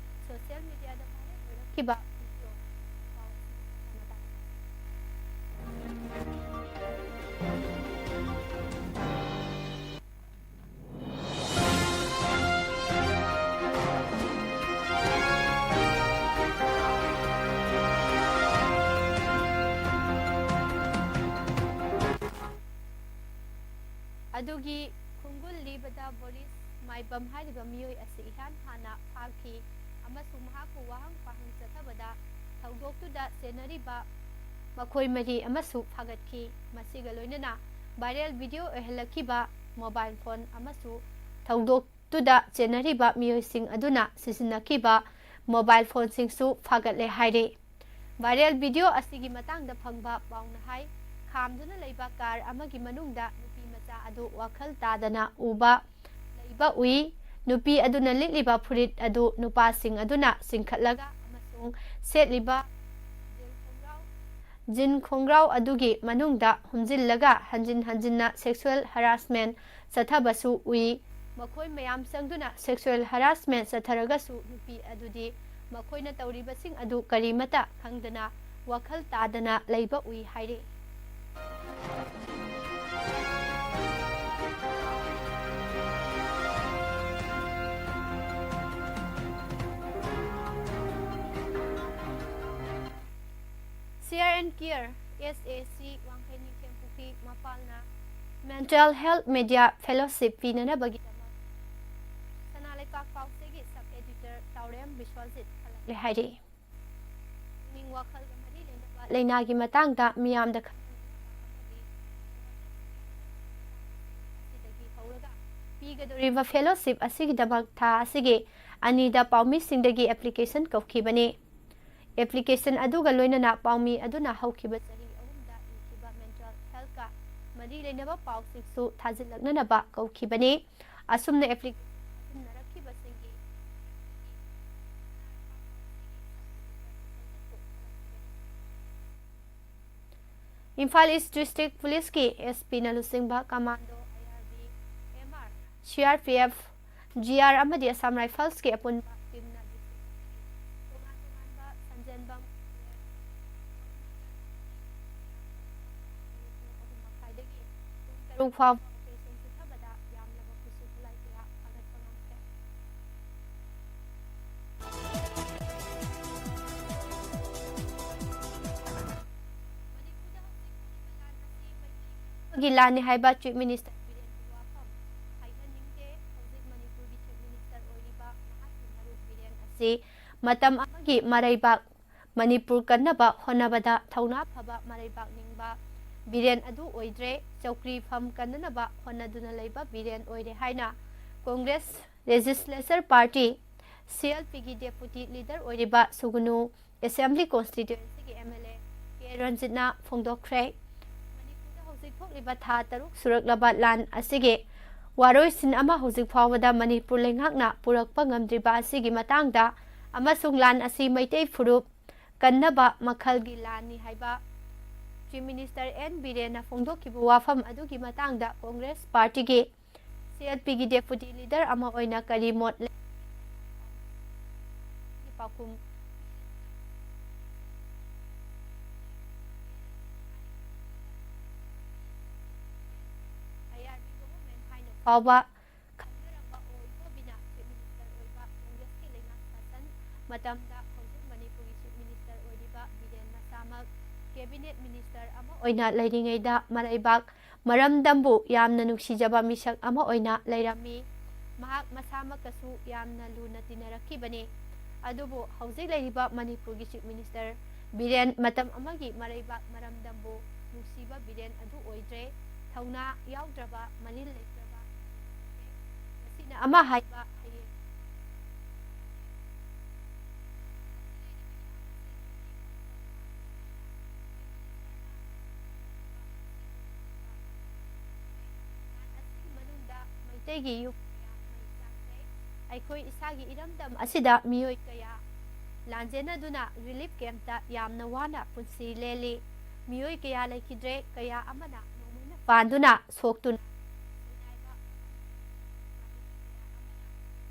ꯁꯣꯁꯤꯌꯦꯜ ꯃꯤꯗꯤꯌꯥꯗ ꯚꯥꯏꯔꯦꯜ ꯑꯣꯏꯔꯛꯈꯤꯕ ꯚꯤꯗꯤꯑꯣ ꯄꯥꯎ ꯑꯁꯤꯒꯤ ꯃꯇꯥꯡꯗ ꯑꯗꯨꯒꯤ ꯈꯣꯡꯒꯨꯜ ꯂꯤꯕꯗ ꯕꯣꯔꯤꯁ ꯃꯥꯏꯕꯝ ꯍꯥꯏꯔꯤꯕ ꯃꯤꯑꯣꯏ ꯑꯁꯤ ꯏꯍꯥꯟ ꯍꯥꯟꯅ ꯐꯥꯈꯤ ꯑꯃꯁꯨꯡ ꯃꯍꯥꯛꯄꯨ ꯋꯥꯍꯪ ꯄꯥꯍꯪ ꯆꯠꯊꯕꯗ ꯊꯧꯗꯣꯛꯇꯨꯗ ꯆꯦꯟꯅꯔꯤꯕ ꯃꯈꯣꯏ ꯃꯔꯤ ꯑꯃꯁꯨ ꯐꯥꯒꯠꯈꯤ꯫ ꯃꯁꯤꯒ ꯂꯣꯏꯅꯅ ꯚꯥꯏꯔꯦꯜ ꯚꯤꯗꯤꯑꯣ ꯑꯣꯏꯍꯜꯂꯛꯈꯤꯕ ꯃꯣꯕꯥꯏꯜ ꯐꯣꯟ ꯑꯃꯁꯨ ꯊꯧꯗꯣꯛꯇꯨꯗ ꯆꯦꯟꯅꯔꯤꯕ ꯃꯤꯑꯣꯏꯁꯤꯡ ꯑꯗꯨꯅ ꯁꯤꯖꯤꯟꯅꯈꯤꯕ ꯃꯣꯕꯥꯏꯜ ꯐꯣꯟꯁꯤꯡꯁꯨ ꯐꯥꯒꯠꯂꯦ ꯍꯥꯏꯔꯤ꯫ ꯚꯥꯏꯔꯦꯜ ꯚꯤꯗꯤꯑꯣ ꯑꯁꯤꯒꯤ ꯃꯇꯥꯡꯗ ꯐꯪꯕ ꯄꯥꯎꯅ ꯍꯥꯏ, ꯈꯥꯝꯗꯨꯅ ꯂꯩꯕ ꯀꯥꯔ ꯑꯃꯒꯤ ꯃꯅꯨꯡꯗ ꯅꯨꯄꯤ ꯃꯆꯥ ꯑꯗꯨ ꯋꯥꯈꯜ ꯇꯥꯗꯅ ꯎꯕ ꯂꯩꯕ ꯎꯏ꯫ ꯅꯨꯄꯤ ꯑꯗꯨꯅ ꯂꯤꯠꯂꯤꯕ ꯐꯨꯔꯤꯠ ꯑꯗꯨ ꯅꯨꯄꯥꯁꯤꯡ ꯑꯗꯨꯅ ꯆꯤꯡꯈꯠꯂꯒ ꯑꯃꯁꯨꯡ ꯁꯦꯠꯂꯤꯕ ꯖꯤꯟ ꯈꯣꯡꯒ꯭ꯔꯥꯎ, ꯖꯤꯟ ꯈꯣꯡꯒ꯭ꯔꯥꯎ ꯑꯗꯨꯒꯤ ꯃꯅꯨꯡꯗ ꯍꯨꯝꯖꯤꯜꯂꯒ ꯍꯟꯖꯤꯟ ꯍꯟꯖꯤꯟꯅ ꯁꯦꯛꯁꯨꯑꯦꯜ ꯍꯔꯥꯁꯃꯦꯟ ꯆꯠꯊꯕꯁꯨ ꯎꯏ꯫ ꯃꯈꯣꯏ ꯃꯌꯥꯝ ꯆꯪꯗꯨꯅ ꯁꯦꯛꯁꯨꯑꯦꯜ ꯍꯔꯥꯁꯃꯦꯟ ꯆꯠꯊꯔꯒꯁꯨ ꯅꯨꯄꯤ ꯑꯗꯨꯗꯤ ꯃꯈꯣꯏꯅ ꯇꯧꯔꯤꯕꯁꯤꯡ ꯑꯗꯨ ꯀꯔꯤꯃꯠꯇ ꯈꯪꯗꯅ ꯋꯥꯈꯜ ꯇꯥꯗꯅ ꯂꯩꯕ ꯎꯏ ꯍꯥꯏꯔꯤ꯫ ꯁꯤ ꯑꯥꯔ ꯑꯦꯟ ꯀꯤꯌꯔ, ꯑꯦꯁ ꯑꯦ ꯁꯤ, ꯋꯥꯡꯈꯩ ꯅꯤꯡꯊꯦꯝꯄꯣꯛꯄꯤ ꯃꯄꯥꯜꯅ ꯃꯦꯟꯇꯦꯜ ꯍꯦꯜꯊ ꯃꯦꯗꯤꯌꯥ ꯐꯦꯂꯣꯁꯤꯞ ꯄꯤꯅꯅꯕꯒꯤꯗꯃꯛ ꯁꯅꯥ ꯂꯩꯄꯥꯛ ꯄꯥꯎꯆꯦꯒꯤ ꯁꯕ ꯑꯦꯗꯤꯇꯔ ꯇꯥꯎꯔꯦꯝ ꯕꯤꯁ꯭ꯋꯖꯤꯠ ꯈꯜꯂꯛꯂꯦ ꯍꯥꯏꯔꯤ꯫ ꯄꯨꯛꯅꯤꯡ ꯋꯥꯈꯜꯒ ꯃꯔꯤ ꯂꯩꯅꯕ ꯂꯥꯏꯅꯥꯒꯤ ꯃꯇꯥꯡꯗ ꯃꯤꯌꯥꯝꯗ ꯈꯪꯍꯟꯅꯕ ꯑꯃꯗꯤ ꯑꯁꯤꯗꯒꯤ ꯍꯧꯔꯒ ꯄꯤꯒꯗꯧꯔꯤꯕ ꯐꯦꯂꯣꯁꯤꯞ ꯑꯁꯤꯒꯤꯗꯃꯛ ꯊꯥ ꯑꯁꯤꯒꯤ ꯑꯅꯤꯗ ꯄꯥꯎꯃꯤꯁꯤꯡꯗꯒꯤ ꯑꯦꯄ꯭ꯂꯤꯀꯦꯁꯟ ꯀꯧꯈꯤꯕꯅꯤ꯫ ꯑꯦꯄ꯭ꯂꯤꯀꯦꯁꯟ ꯑꯗꯨꯒ ꯂꯣꯏꯅꯅ ꯄꯥꯎꯃꯤ ꯑꯗꯨꯅ ꯍꯧꯈꯤꯕ ꯆꯍꯤ ꯑꯍꯨꯝꯗ ꯏꯈꯤꯕ ꯃꯦꯟꯇꯦꯜ ꯍꯦꯜꯊꯀ ꯃꯔꯤ ꯂꯩꯅꯕ ꯄꯥꯎꯁꯤꯡꯁꯨ ꯊꯥꯖꯤꯜꯂꯛꯅꯅꯕ ꯀꯧꯈꯤꯕꯅꯤ꯫ ꯑꯁꯨꯝꯅ ꯑꯦꯄ꯭ꯂꯤꯀꯦꯁꯟ ꯊꯥꯖꯤꯟꯅꯔꯛꯈꯤꯕꯁꯤꯡꯒꯤ ꯃꯅꯨꯡꯗꯒꯤ ꯁꯅꯥ ꯂꯩꯄꯥꯛ ꯄꯥꯎꯆꯦꯒꯤ ꯁꯕ ꯑꯦꯗꯤꯇꯔ ꯕꯤꯁ꯭ꯋꯖꯤꯠꯄꯨ ꯈꯜꯂꯛꯈꯤꯕꯅꯤ꯫ ꯏꯝꯐꯥꯜ ꯏꯁ ꯗꯤꯁꯇ꯭ꯔꯤꯛ ꯄꯨꯂꯤꯁꯀꯤ ꯑꯦꯁ ꯄꯤꯅ ꯂꯨꯆꯤꯡꯕ commando, I R B, M R, C R P F, G R ꯑꯃꯗꯤ ꯑꯁꯥꯝ ꯔꯥꯏꯐꯜꯁꯀꯤ ꯑꯄꯨꯟꯕ ꯇꯤꯝꯅ ꯗꯤꯁꯇ꯭ꯔꯤꯛ ꯑꯁꯤꯒꯤ ꯇꯣꯉꯥꯟ ꯇꯣꯉꯥꯟꯕ ꯁꯟꯖꯦꯟꯕꯝ, ꯄꯨꯡ ꯇꯔꯨꯛ ꯐꯥꯎꯕ ꯑꯣꯄꯔꯦꯁꯟ ꯆꯠꯊꯕꯗ ꯌꯥꯝꯂꯕ ꯈꯨꯠꯁꯨ ꯈꯨꯠꯂꯥꯏ ꯀꯌꯥ ꯐꯥꯒꯠꯄ ꯉꯝꯈ꯭ꯔꯦ꯫ ꯃꯅꯤꯄꯨꯔꯗ ꯍꯧꯖꯤꯛ ꯊꯣꯛꯂꯤꯕ ꯂꯥꯟ ꯑꯁꯤ ꯃꯩꯇꯩꯒꯤ ꯂꯥꯟꯅꯤ ꯍꯥꯏꯕ ꯆꯤꯐ ꯃꯤꯅꯤꯁꯇꯔ ꯕꯤꯔꯦꯟꯒꯤ ꯋꯥꯐꯝ ꯍꯥꯏꯍꯟꯅꯤꯡꯗꯦ꯫ ꯍꯧꯖꯤꯛ ꯃꯅꯤꯄꯨꯔꯒꯤ ꯆꯤꯐ ꯃꯤꯅꯤꯁꯇꯔ ꯑꯣꯏꯔꯤꯕ ꯃꯍꯥꯛꯀꯤ ꯃꯔꯨꯞ ꯕꯤꯔꯦꯟ ꯑꯁꯤ ꯃꯇꯝ ꯑꯃꯒꯤ ꯃꯔꯩꯕꯥꯛ ꯃꯅꯤꯄꯨꯔ ꯀꯟꯅꯕ ꯍꯣꯠꯅꯕꯗ ꯊꯧꯅꯥ ꯐꯕ ꯃꯔꯩꯕꯥꯛ ꯅꯤꯡꯕ ꯕꯤꯔꯦꯟ ꯑꯗꯨ ꯑꯣꯏꯗ꯭ꯔꯦ꯫ ꯆꯧꯀ꯭ꯔꯤ ꯐꯝ ꯀꯟꯅꯅꯕ ꯍꯣꯠꯅꯗꯨꯅ ꯂꯩꯕ ꯕꯤꯔꯦꯟ ꯑꯣꯏꯔꯦ ꯍꯥꯏꯅ congress legislature party, C L ꯄꯤꯒꯤ ꯗꯦꯄꯨꯇꯤ ꯂꯤꯗꯔ ꯑꯣꯏꯔꯤꯕ ꯁꯨꯒꯨꯅꯨ ꯑꯦꯁꯦꯝꯕ꯭ꯂꯤ ꯀꯣꯟꯁꯇꯤꯇ꯭ꯋꯦꯟꯁꯤꯒꯤ ꯑꯦꯝ ꯑꯦꯜ ꯑꯦ ꯀꯦ ꯔꯟꯖꯤꯠꯅ ꯐꯣꯡꯗꯣꯛꯈ꯭ꯔꯦ꯫ ꯃꯅꯤꯄꯨꯔꯗ ꯍꯧꯖꯤꯛ ꯊꯣꯛꯂꯤꯕ ꯊꯥ ꯇꯔꯨꯛ ꯁꯨꯔꯛꯂꯕ ꯂꯥꯟ ꯑꯁꯤꯒꯤ ꯋꯥꯔꯣꯏꯁꯤꯟ ꯑꯃ ꯍꯧꯖꯤꯛ ꯐꯥꯎꯕꯗ ꯃꯅꯤꯄꯨꯔ ꯂꯩꯉꯥꯛꯅ ꯄꯨꯔꯛꯄ ꯉꯝꯗ꯭ꯔꯤꯕ ꯑꯁꯤꯒꯤ ꯃꯇꯥꯡꯗ ꯑꯃꯁꯨꯡ ꯂꯥꯟ ꯑꯁꯤ ꯃꯩꯇꯩ ꯐꯨꯔꯨꯞ ꯀꯟꯅꯕ ꯃꯈꯜꯒꯤ ꯂꯥꯟꯅꯤ ꯍꯥꯏꯕ ꯆꯤꯐ ꯃꯤꯅꯤꯁꯇꯔ ꯑꯦꯟ ꯕꯤꯔꯦꯟꯅ ꯐꯣꯡꯗꯣꯛꯈꯤꯕ ꯋꯥꯐꯝ ꯑꯗꯨꯒꯤ ꯃꯇꯥꯡꯗ ꯀꯣꯡꯒ꯭ꯔꯦꯁ ꯄꯥꯔꯇꯤꯒꯤ ꯁꯤ ꯑꯦꯜ ꯄꯤꯒꯤ ꯗꯦꯄꯨꯇꯤ ꯂꯤꯗꯔ ꯑꯃ ꯑꯣꯏꯅ ꯀꯔꯤ ꯃꯣꯠ ꯂꯩ? ꯄꯥꯎꯈꯨꯝ꯫ ꯑꯥꯏ ꯑꯥꯔ ꯕꯤ ꯒꯣꯚꯔꯟꯃꯦꯟꯠ ꯍꯥꯏꯅ ꯐꯥꯎꯕ ꯈꯪꯅꯔꯝꯕ ꯑꯣꯏ꯫ ꯕꯣꯕꯤꯅ ꯆꯤꯐ ꯃꯤꯅꯤꯁꯇꯔ ꯑꯣꯏꯕ ꯀꯣꯡꯒ꯭ꯔꯦꯁꯀꯤ ꯂꯩꯉꯥꯛ ꯁꯥꯁꯟ ꯃꯇꯝꯗ ꯍꯧꯖꯤꯛ ꯃꯅꯤꯄꯨꯔꯒꯤ ꯆꯤꯐ ꯃꯤꯅꯤꯁꯇꯔ ꯑꯣꯏꯔꯤꯕ ꯕꯤꯔꯦꯟ ꯃꯁꯥꯃꯛ ꯀꯦꯕꯤꯅꯦꯠ ꯃꯤꯅꯤꯁꯇꯔ ꯑꯃ ꯑꯣꯏꯅ ꯂꯩꯔꯤꯉꯩꯗ ꯃꯔꯩꯕꯥꯛ ꯃꯔꯝꯗꯝꯕꯨ ꯌꯥꯝꯅ ꯅꯨꯡꯁꯤꯖꯕ ꯃꯤꯁꯛ ꯑꯃ ꯑꯣꯏꯅ ꯂꯩꯔꯝꯃꯤ꯫ ꯃꯍꯥꯛ ꯃꯁꯥꯃꯛꯀꯁꯨ ꯌꯥꯝꯅ ꯂꯨꯅ ꯇꯤꯟꯅꯔꯛꯈꯤꯕꯅꯤ꯫ ꯑꯗꯨꯕꯨ ꯍꯧꯖꯤꯛ ꯂꯩꯔꯤꯕ ꯃꯅꯤꯄꯨꯔꯒꯤ ꯆꯤꯐ ꯃꯤꯅꯤꯁꯇꯔ ꯕꯤꯔꯦꯟ ꯃꯇꯝ ꯑꯃꯒꯤ ꯃꯔꯩꯕꯥꯛ ꯃꯔꯝꯗꯝꯕꯨ ꯅꯨꯡꯁꯤꯕ ꯕꯤꯔꯦꯟ ꯑꯗꯨ ꯑꯣꯏꯗ꯭ꯔꯦ꯫ ꯊꯧꯅꯥ ꯌꯥꯎꯗ꯭ꯔꯕ, ꯃꯅꯤꯜ ꯂꯩꯇ꯭ꯔꯕ, ꯃꯁꯤꯅ ꯑꯃ ꯍꯥꯏꯕ ꯍꯌꯦꯡ ꯑꯁꯤꯒꯤ ꯃꯅꯨꯡꯗ ꯃꯩꯇꯩꯒꯤ ꯌꯨꯝ ꯀꯌꯥ ꯃꯩ ꯆꯥꯛꯈ꯭ꯔꯦ꯫ ꯑꯩꯈꯣꯏ ꯏꯁꯥꯒꯤ ꯏꯔꯝꯗꯝ ꯑꯁꯤꯗ ꯃꯤꯑꯣꯏ ꯀꯌꯥ ꯂꯥꯟꯖꯦꯟꯅꯗꯨꯅ ꯔꯤꯂꯤꯐ ꯀꯦꯝꯞꯇ ꯌꯥꯝꯅ ꯋꯥꯅ ꯄꯨꯟꯁꯤ ꯂꯦꯜꯂꯤ꯫ ꯃꯤꯑꯣꯏ ꯀꯌꯥ ꯂꯩꯈꯤꯗ꯭ꯔꯦ, ꯀꯌꯥ ꯑꯃꯅ ꯅꯣꯡꯃꯩꯅ ꯄꯥꯟꯗꯨꯅ ꯁꯣꯛꯇꯨꯅ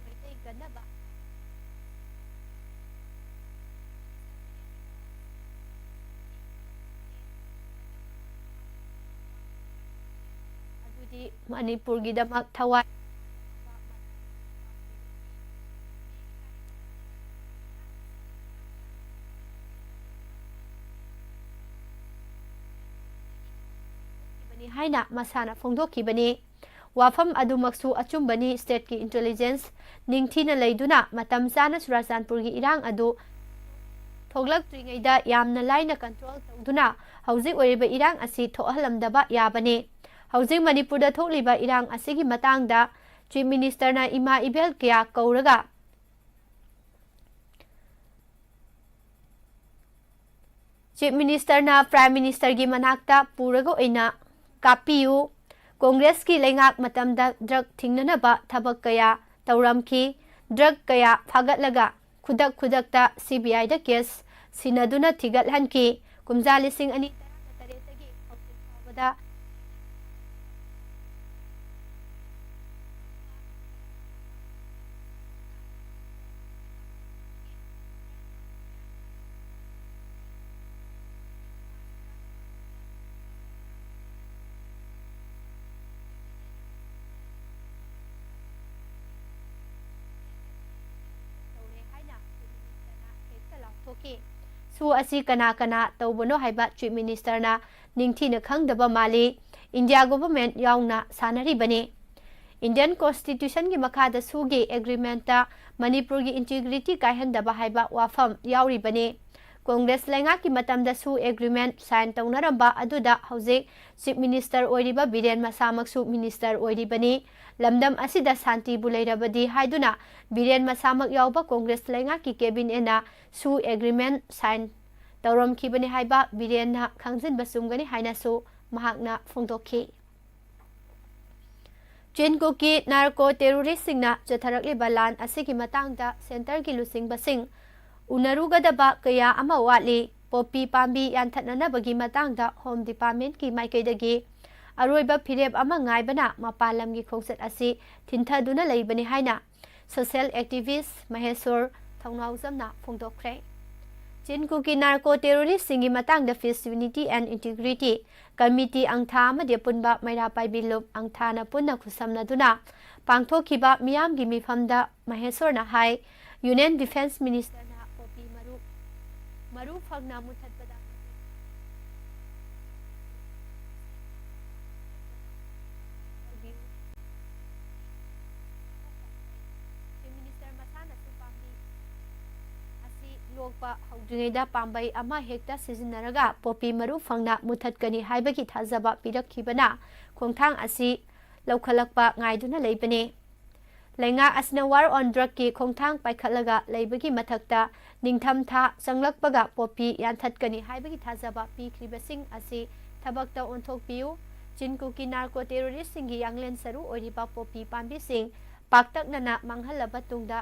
ꯃꯩꯇꯩ ꯀꯟꯅꯕ ꯑꯗꯨꯗꯤ ꯃꯅꯤꯄꯨꯔꯒꯤꯗꯃꯛ ꯊꯋꯥꯏ ꯍꯥꯏꯅ ꯃꯁꯥꯅ ꯐꯣꯡꯗꯣꯛꯈꯤꯕꯅꯤ꯫ ꯋꯥꯐꯝ ꯑꯗꯨꯃꯛꯁꯨ ꯑꯆꯨꯝꯕꯅꯤ꯫ Stateꯀꯤ intelligence ꯅꯤꯡꯊꯤꯅ ꯂꯩꯗꯨꯅ ꯃꯇꯝ ꯆꯥꯅ ꯆꯨꯔꯥꯆꯥꯟꯄꯨꯔꯒꯤ ꯏꯔꯥꯡ ꯑꯗꯨ ꯊꯣꯛꯂꯛꯇ꯭ꯔꯤꯉꯩꯗ ꯌꯥꯝꯅ ꯂꯥꯏꯅ control ꯇꯧꯗꯨꯅ ꯍꯧꯖꯤꯛ ꯑꯣꯏꯔꯤꯕ ꯏꯔꯥꯡ ꯑꯁꯤ ꯊꯣꯛꯍꯜꯂꯝꯗꯕ ꯌꯥꯕꯅꯤ꯫ ꯍꯧꯖꯤꯛ ꯃꯅꯤꯄꯨꯔꯗ ꯊꯣꯛꯂꯤꯕ ꯏꯔꯥꯡ ꯑꯁꯤꯒꯤ ꯃꯇꯥꯡꯗ Chief Ministerꯅ ꯏꯃꯥ ꯏꯕꯦꯜ ꯀꯌꯥ ꯀꯧꯔꯒ Chief Ministerꯅ Prime Ministerꯒꯤ ꯃꯅꯥꯛꯇ ꯄꯨꯔꯒ ꯑꯣꯏꯅ ꯀꯥꯞꯄꯤꯌꯨ꯫ ꯀꯣꯡꯒ꯭ꯔꯦꯁꯀꯤ ꯂꯩꯉꯥꯛ ꯃꯇꯝꯗ drug ꯊꯤꯡꯅꯅꯕ ꯊꯕꯛ ꯀꯌꯥ ꯇꯧꯔꯝꯈꯤ꯫ Drug ꯀꯌꯥ ꯐꯥꯒꯠꯂꯒ ꯈꯨꯗꯛ ꯈꯨꯗꯛꯇ CBIꯗ case ꯁꯤꯟꯅꯗꯨꯅ ꯊꯤꯒꯠꯍꯟꯈꯤ꯫ ꯀꯨꯝꯖꯥ ꯂꯤꯁꯤꯡ ꯑꯅꯤ ꯇꯔꯥꯇꯔꯦꯠꯇꯒꯤ ꯍꯧꯖꯤꯛ ꯐꯥꯎꯕꯗ ꯇꯧꯔꯦ ꯍꯥꯏꯅ Chief Ministerꯅ ꯍꯦꯛꯇ ꯂꯥꯎꯊꯣꯛꯈꯤ꯫ ꯁꯨ ꯑꯁꯤ ꯀꯅꯥ ꯀꯅꯥ ꯇꯧꯕꯅꯣ ꯍꯥꯏꯕ Chief Ministerꯅ ꯅꯤꯡꯊꯤꯅ ꯈꯪꯗꯕ ꯃꯥꯜꯂꯤ꯫ India government ꯌꯥꯎꯅ ꯁꯥꯟꯅꯔꯤꯕꯅꯤ꯫ Indian Constitutionꯒꯤ ꯃꯈꯥꯗ ꯁꯨꯒꯤ agreementꯇ ꯃꯅꯤꯄꯨꯔꯒꯤ integrity ꯀꯥꯏꯍꯟꯗꯕ ꯍꯥꯏꯕ ꯋꯥꯐꯝ ꯌꯥꯎꯔꯤꯕꯅꯤ꯫ ꯀꯣꯡꯒ꯭ꯔꯦꯁ ꯂꯩꯉꯥꯛꯀꯤ ꯃꯇꯝꯗꯁꯨ agreement sign ꯇꯧꯅꯔꯝꯕ ꯑꯗꯨꯗ ꯍꯧꯖꯤꯛ Chief Minister ꯑꯣꯏꯔꯤꯕ ꯕꯤꯔꯦꯟ ꯃꯁꯥꯃꯛꯁꯨ minister ꯑꯣꯏꯔꯤꯕꯅꯤ꯫ ꯂꯝꯗꯝ ꯑꯁꯤꯗ ꯁꯥꯟꯇꯤꯕꯨ ꯂꯩꯔꯕꯗꯤ ꯍꯥꯏꯗꯨꯅ ꯕꯤꯔꯦꯟ ꯃꯁꯥꯃꯛ ꯌꯥꯎꯕ ꯀꯣꯡꯒ꯭ꯔꯦꯁ ꯂꯩꯉꯥꯛꯀꯤ cabinetꯅ ꯁꯨ agreement sign ꯇꯧꯔꯝꯈꯤꯕꯅꯤ ꯍꯥꯏꯕ ꯕꯤꯔꯦꯟꯅ ꯈꯪꯖꯤꯟꯕ ꯆꯨꯝꯒꯅꯤ ꯍꯥꯏꯅꯁꯨ ꯃꯍꯥꯛꯅ ꯐꯣꯡꯗꯣꯛꯈꯤ꯫ ꯆꯤꯟ ꯀꯨꯀꯤ ꯅꯥꯔꯀꯣ ꯇꯦꯔꯣꯔꯤꯁꯁꯤꯡꯅ ꯆꯠꯊꯔꯛꯂꯤꯕ ꯂꯥꯟ ꯑꯁꯤꯒꯤ ꯃꯇꯥꯡꯗ ꯁꯦꯟꯇꯔꯒꯤ ꯂꯨꯆꯤꯡꯕꯁꯤꯡ ꯎꯅꯔꯨꯒꯗꯕ ꯀꯌꯥ ꯑꯃ ꯋꯥꯠꯂꯤ꯫ ꯄꯣꯄꯤ ꯄꯥꯝꯕꯤ ꯌꯥꯟꯊꯠꯅꯅꯕꯒꯤ ꯃꯇꯥꯡꯗ ꯍꯣꯝ ꯗꯤꯄꯥꯔꯠꯃꯦꯟꯠꯀꯤ ꯃꯥꯏꯀꯩꯗꯒꯤ ꯑꯔꯣꯏꯕ ꯐꯤꯔꯦꯞ ꯑꯃ ꯉꯥꯏꯕꯅ ꯃꯄꯥꯟ ꯂꯝꯒꯤ ꯈꯣꯡꯆꯠ ꯑꯁꯤ ꯊꯤꯟꯊꯗꯨꯅ ꯂꯩꯕꯅꯤ ꯍꯥꯏꯅ ꯁꯣꯁꯤꯌꯦꯜ ꯑꯦꯛꯇꯤꯚꯤꯁ꯭ꯠ ꯃꯍꯦꯁꯣꯔ ꯊꯧꯅꯥꯎꯖꯝꯅ ꯐꯣꯡꯗꯣꯛꯈ꯭ꯔꯦ꯫ ꯆꯤꯟ ꯀꯨꯀꯤ ꯅꯥꯔꯀꯣ ꯇꯦꯔꯣꯔꯤꯁꯁꯤꯡꯒꯤ ꯃꯇꯥꯡꯗ Peace, Unity and Integrity Committee ꯑꯪꯊꯥ ꯑꯃꯗꯤ ꯑꯄꯨꯟꯕ ꯃꯩꯔꯥ ꯄꯥꯏꯕꯤ ꯂꯨꯞ ꯑꯪꯊꯥꯅ ꯄꯨꯟꯅ ꯈꯨꯠꯁꯝꯅꯗꯨꯅ ꯄꯥꯡꯊꯣꯛꯈꯤꯕ ꯃꯤꯌꯥꯝꯒꯤ ꯃꯤꯐꯝꯗ ꯃꯍꯦꯁꯣꯔꯅ ꯍꯥꯏ, ꯌꯨꯅꯤꯌꯟ ꯗꯤꯐꯦꯟꯁ ꯃꯤꯅꯤꯁꯇꯔꯅ ꯄꯣꯄꯤ ꯃꯔꯨ, ꯃꯔꯨ ꯐꯪꯅ ꯃꯨꯊꯠꯄꯗ ꯆꯤꯐ ꯃꯤꯅꯤꯁꯇꯔ ꯃꯁꯥꯅꯁꯨ ꯄꯥꯝꯕꯤ ꯑꯁꯤ ꯂꯣꯛꯄ ꯍꯧꯗ꯭ꯔꯤꯉꯩꯗ ꯄꯥꯝꯕꯩ ꯑꯃ ꯍꯦꯛꯇ ꯁꯤꯖꯤꯟꯅꯔꯒ ꯄꯣꯄꯤ ꯃꯔꯨ ꯐꯪꯅ ꯃꯨꯊꯠꯀꯅꯤ ꯍꯥꯏꯕꯒꯤ ꯊꯥꯖꯕ ꯄꯤꯔꯛꯈꯤꯕꯅ ꯈꯣꯡꯊꯥꯡ ꯑꯁꯤ ꯂꯧꯈꯠꯂꯛꯄ ꯉꯥꯏꯗꯨꯅ ꯂꯩꯕꯅꯤ꯫ ꯂꯩꯉꯥꯛ ꯑꯁꯤꯅ War on Drugꯀꯤ ꯈꯣꯡꯊꯥꯡ ꯄꯥꯏꯈꯠꯂꯒ ꯂꯩꯕꯒꯤ ꯃꯊꯛꯇ ꯅꯤꯡꯊꯝ ꯊꯥ ꯆꯪꯂꯛꯄꯒ ꯄꯣꯄꯤ ꯌꯥꯟꯊꯠꯀꯅꯤ ꯍꯥꯏꯕꯒꯤ ꯊꯥꯖꯕ ꯄꯤꯈ꯭ꯔꯤꯕꯁꯤꯡ ꯑꯁꯤ ꯊꯕꯛꯇ ꯑꯣꯟꯊꯣꯛꯄꯤꯌꯨ꯫ ꯆꯤꯟ ꯀꯨꯀꯤ ꯅꯥꯔꯀꯣ ꯇꯦꯔꯣꯔꯤꯁꯁꯤꯡꯒꯤ ꯌꯥꯡꯂꯦꯟ ꯁꯔꯨ ꯑꯣꯏꯔꯤꯕ ꯄꯣꯄꯤ ꯄꯥꯝꯕꯤꯁꯤꯡ ꯄꯥꯛꯇꯛꯅꯅ ꯃꯥꯡꯍꯜꯂꯕ ꯇꯨꯡꯗ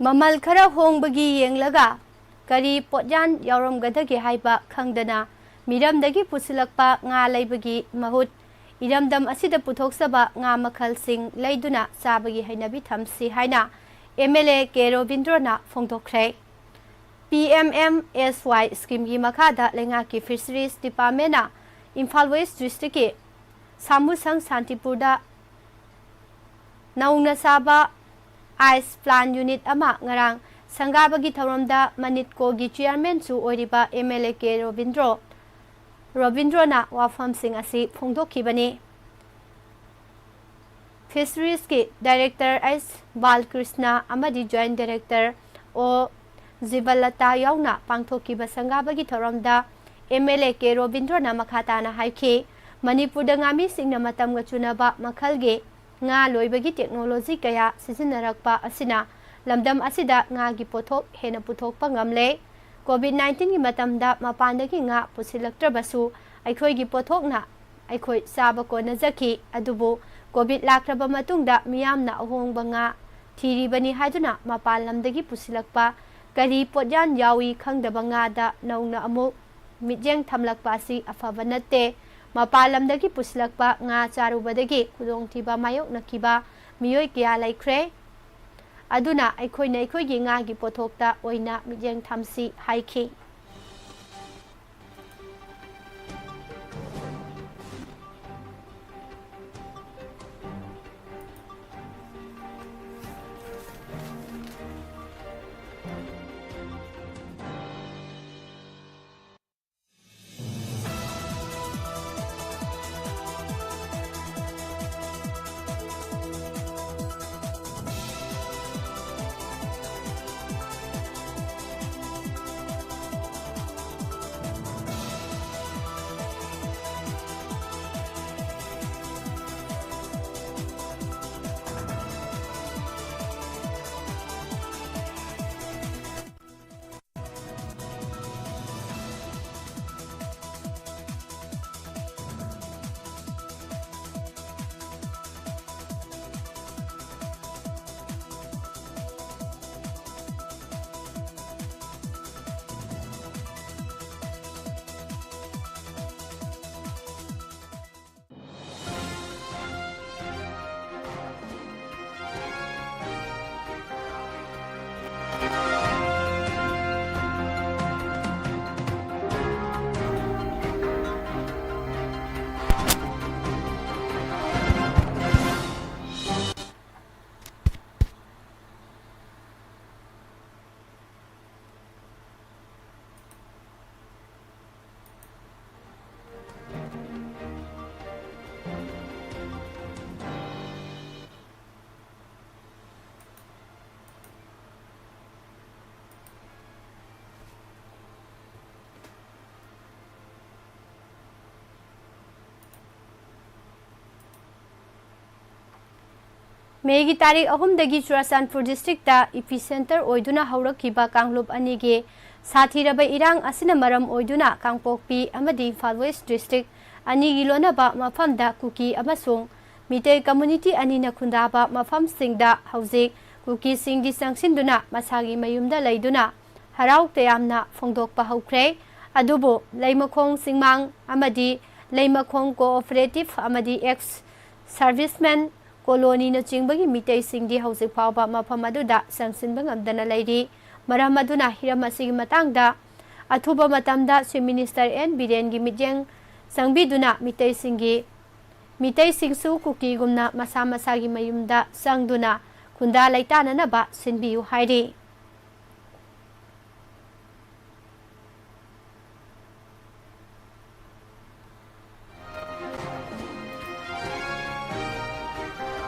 ꯃꯃꯜ ꯈꯔ ꯍꯣꯡꯕꯒꯤ ꯌꯦꯡꯂꯒ ꯀꯔꯤ ꯄꯣꯠꯌꯥꯟ ꯌꯥꯎꯔꯝꯒꯗꯒꯦ ꯍꯥꯏꯕ ꯈꯪꯗꯅ ꯃꯤꯔꯝꯗꯒꯤ ꯄꯨꯁꯤꯜꯂꯛꯄ ꯉꯥ ꯂꯩꯕꯒꯤ ꯃꯍꯨꯠ ꯏꯔꯝꯗꯝ ꯑꯁꯤꯗ ꯄꯨꯊꯣꯛꯆꯕ ꯉꯥ ꯃꯈꯜꯁꯤꯡ ꯂꯩꯗꯨꯅ ꯆꯥꯕꯒꯤ ꯍꯩꯅꯕꯤ ꯊꯝꯁꯤ ꯍꯥꯏꯅ M L A K ꯔꯣꯕꯤꯟꯗ꯭ꯔꯣꯅ ꯐꯣꯡꯗꯣꯛꯈ꯭ꯔꯦ꯫ P M M S Y scheme ꯒꯤ ꯃꯈꯥꯗ ꯂꯩꯉꯥꯛꯀꯤ Fisheries Department ꯅ ꯏꯝꯐꯥꯜ West District ꯀꯤ ꯁꯥꯃꯨꯁꯪ ꯁꯥꯟꯇꯤꯄꯨꯔꯗ ꯅꯧꯅ ꯁꯥꯕ ice plant unit ꯑꯃ ꯉꯔꯥꯡ ꯁꯪꯒꯥꯕꯒꯤ ꯊꯧꯔꯝꯗ ꯃꯅꯤꯠꯀꯣꯒꯤ chairman ꯁꯨ ꯑꯣꯏꯔꯤꯕ M L A ꯀꯦ ꯔꯣꯕꯤꯟꯗ꯭ꯔꯣ, ꯔꯣꯕꯤꯟꯗ꯭ꯔꯣꯅ ꯋꯥꯐꯝꯁꯤꯡ ꯑꯁꯤ ꯐꯣꯡꯗꯣꯛꯈꯤꯕꯅꯤ꯫ Fisheries ꯀꯤ Director S ꯕꯥꯂꯀ꯭ꯔꯤꯁꯅ ꯑꯃꯗꯤ Joint Director ꯑꯣ ꯖꯤꯕꯂꯇꯥ ꯌꯥꯎꯅ ꯄꯥꯡꯊꯣꯛꯈꯤꯕ ꯁꯪꯒꯥꯕꯒꯤ ꯊꯧꯔꯝꯗ M L A ꯀꯦ ꯔꯣꯕꯤꯟꯗ꯭ꯔꯣꯅ ꯃꯈꯥ ꯇꯥꯅ ꯍꯥꯏꯈꯤ, ꯃꯅꯤꯄꯨꯔꯗ ꯉꯥꯃꯤꯁꯤꯡꯅ ꯃꯇꯝꯒ ꯆꯨꯅꯕ ꯃꯈꯜꯒꯤ ꯉꯥ ꯂꯣꯏꯕꯒꯤ technology ꯀꯌꯥ ꯁꯤꯖꯤꯟꯅꯔꯛꯄ ꯑꯁꯤꯅ ꯂꯝꯗꯝ ꯑꯁꯤꯗ ꯉꯥꯒꯤ ꯄꯣꯠꯊꯣꯛ ꯍꯦꯟꯅ ꯄꯨꯊꯣꯛꯄ ꯉꯝꯂꯦ꯫ COVID nineteen ꯒꯤ ꯃꯇꯝꯗ ꯃꯄꯥꯟꯗꯒꯤ ꯉꯥ ꯄꯨꯁꯤꯜꯂꯛꯇ꯭ꯔꯕꯁꯨ ꯑꯩꯈꯣꯏꯒꯤ ꯄꯣꯠꯊꯣꯛꯅ ꯑꯩꯈꯣꯏ ꯆꯥꯕ ꯀꯣꯟꯅꯖꯈꯤ꯫ ꯑꯗꯨꯕꯨ COVID ꯂꯥꯛꯂꯕ ꯃꯇꯨꯡꯗ ꯃꯤꯌꯥꯝꯅ ꯑꯍꯣꯡꯕ ꯉꯥ ꯊꯤꯔꯤꯕꯅꯤ ꯍꯥꯏꯗꯨꯅ ꯃꯄꯥꯟ ꯂꯝꯗꯒꯤ ꯄꯨꯁꯤꯜꯂꯛꯄ ꯀꯔꯤ ꯄꯣꯠꯌꯥꯟ ꯌꯥꯎꯏ ꯈꯪꯗꯕ ꯉꯥꯗ ꯅꯧꯅ ꯑꯃꯨꯛ ꯃꯤꯠꯌꯦꯡ ꯊꯝꯂꯛꯄ ꯑꯁꯤ ꯑꯐꯕ ꯅꯠꯇꯦ꯫ ꯃꯄꯥꯟ ꯂꯝꯗꯒꯤ ꯄꯨꯁꯤꯜꯂꯛꯄ ꯉꯥ ꯆꯥꯔꯨꯕꯗꯒꯤ ꯈꯨꯗꯣꯡꯊꯤꯕ ꯃꯥꯌꯣꯛꯅꯈꯤꯕ ꯃꯤꯑꯣꯏ ꯀꯌꯥ ꯂꯩꯈ꯭ꯔꯦ꯫ ꯑꯗꯨꯅ ꯑꯩꯈꯣꯏꯅ ꯑꯩꯈꯣꯏꯒꯤ ꯉꯥꯒꯤ ꯄꯣꯠꯊꯣꯛꯇ ꯑꯣꯏꯅ ꯃꯤꯠꯌꯦꯡ ꯊꯝꯁꯤ ꯍꯥꯏꯈꯤ꯫ ꯃꯦꯒꯤ ꯇꯥꯔꯤꯛ ꯑꯍꯨꯝꯗꯒꯤ ꯆꯨꯔꯥꯆꯥꯟꯄꯨꯔ ꯗꯤꯁꯇ꯭ꯔꯤꯛꯇ ꯏꯄꯤ ꯁꯦꯟꯇꯔ ꯑꯣꯏꯗꯨꯅ ꯍꯧꯔꯛꯈꯤꯕ ꯀꯥꯡꯂꯨꯞ ꯑꯅꯤꯒꯤ ꯁꯥꯊꯤꯔꯕ ꯏꯔꯥꯡ ꯑꯁꯤꯅ ꯃꯔꯝ ꯑꯣꯏꯗꯨꯅ ꯀꯥꯡꯄꯣꯛꯄꯤ ꯑꯃꯗꯤ ꯏꯝꯐꯥꯜ ꯋꯦꯁ ꯗꯤꯁꯇ꯭ꯔꯤꯛ ꯑꯅꯤꯒꯤ ꯂꯣꯟꯅꯕ ꯃꯐꯝꯗ ꯀꯨꯀꯤ ꯑꯃꯁꯨꯡ ꯃꯤꯇꯩ ꯀꯝꯃꯨꯅꯤꯇꯤ ꯑꯅꯤꯅ ꯈꯨꯟꯗꯥꯕ ꯃꯐꯝꯁꯤꯡꯗ ꯍꯧꯖꯤꯛ ꯀꯨꯀꯤꯁꯤꯡꯗꯤ ꯆꯪꯁꯤꯟꯗꯨꯅ ꯃꯁꯥꯒꯤ ꯃꯌꯨꯝꯗ ꯂꯩꯗꯨꯅ ꯍꯔꯥꯎ ꯇꯌꯥꯝꯅ ꯐꯣꯡꯗꯣꯛꯄ ꯍꯧꯈ꯭ꯔꯦ꯫ ꯑꯗꯨꯕꯨ ꯂꯩꯃꯈꯣꯡ ꯆꯤꯡꯃꯥꯡ ꯑꯃꯗꯤ ꯂꯩꯃꯈꯣꯡ ꯀꯣꯑꯣꯄꯔꯦꯇꯤꯚ ꯑꯃꯗꯤ ꯑꯦꯛꯁ ꯁꯔꯚꯤꯁꯃꯦꯟ ꯀꯣꯂꯣꯅꯤꯅꯆꯤꯡꯕꯒꯤ ꯃꯤꯇꯩꯁꯤꯡꯗꯤ ꯍꯧꯖꯤꯛ ꯐꯥꯎꯕ ꯃꯐꯝ ꯑꯗꯨꯗ ꯆꯪꯁꯤꯟꯕ ꯉꯝꯗꯅ ꯂꯩꯔꯤ꯫ ꯃꯔꯝ ꯑꯗꯨꯅ ꯍꯤꯔꯝ ꯑꯁꯤꯒꯤ ꯃꯇꯥꯡꯗ ꯑꯊꯨꯕ ꯃꯇꯝꯗ ꯆꯤꯐ ꯃꯤꯅꯤꯁꯇꯔ ꯑꯦꯟ ꯕꯤꯔꯦꯟꯒꯤ ꯃꯤꯠꯌꯦꯡ ꯆꯪꯕꯤꯗꯨꯅ ꯃꯤꯇꯩꯁꯤꯡꯒꯤ, ꯃꯤꯇꯩꯁꯤꯡꯁꯨ ꯀꯨꯀꯤꯒꯨꯝꯅ ꯃꯁꯥ ꯃꯁꯥꯒꯤ ꯃꯌꯨꯝꯗ ꯆꯪꯗꯨꯅ ꯈꯨꯟꯗꯥ ꯂꯩꯇꯥꯅꯅꯕ ꯁꯤꯟꯕꯤꯌꯨ ꯍꯥꯏꯔꯤ꯫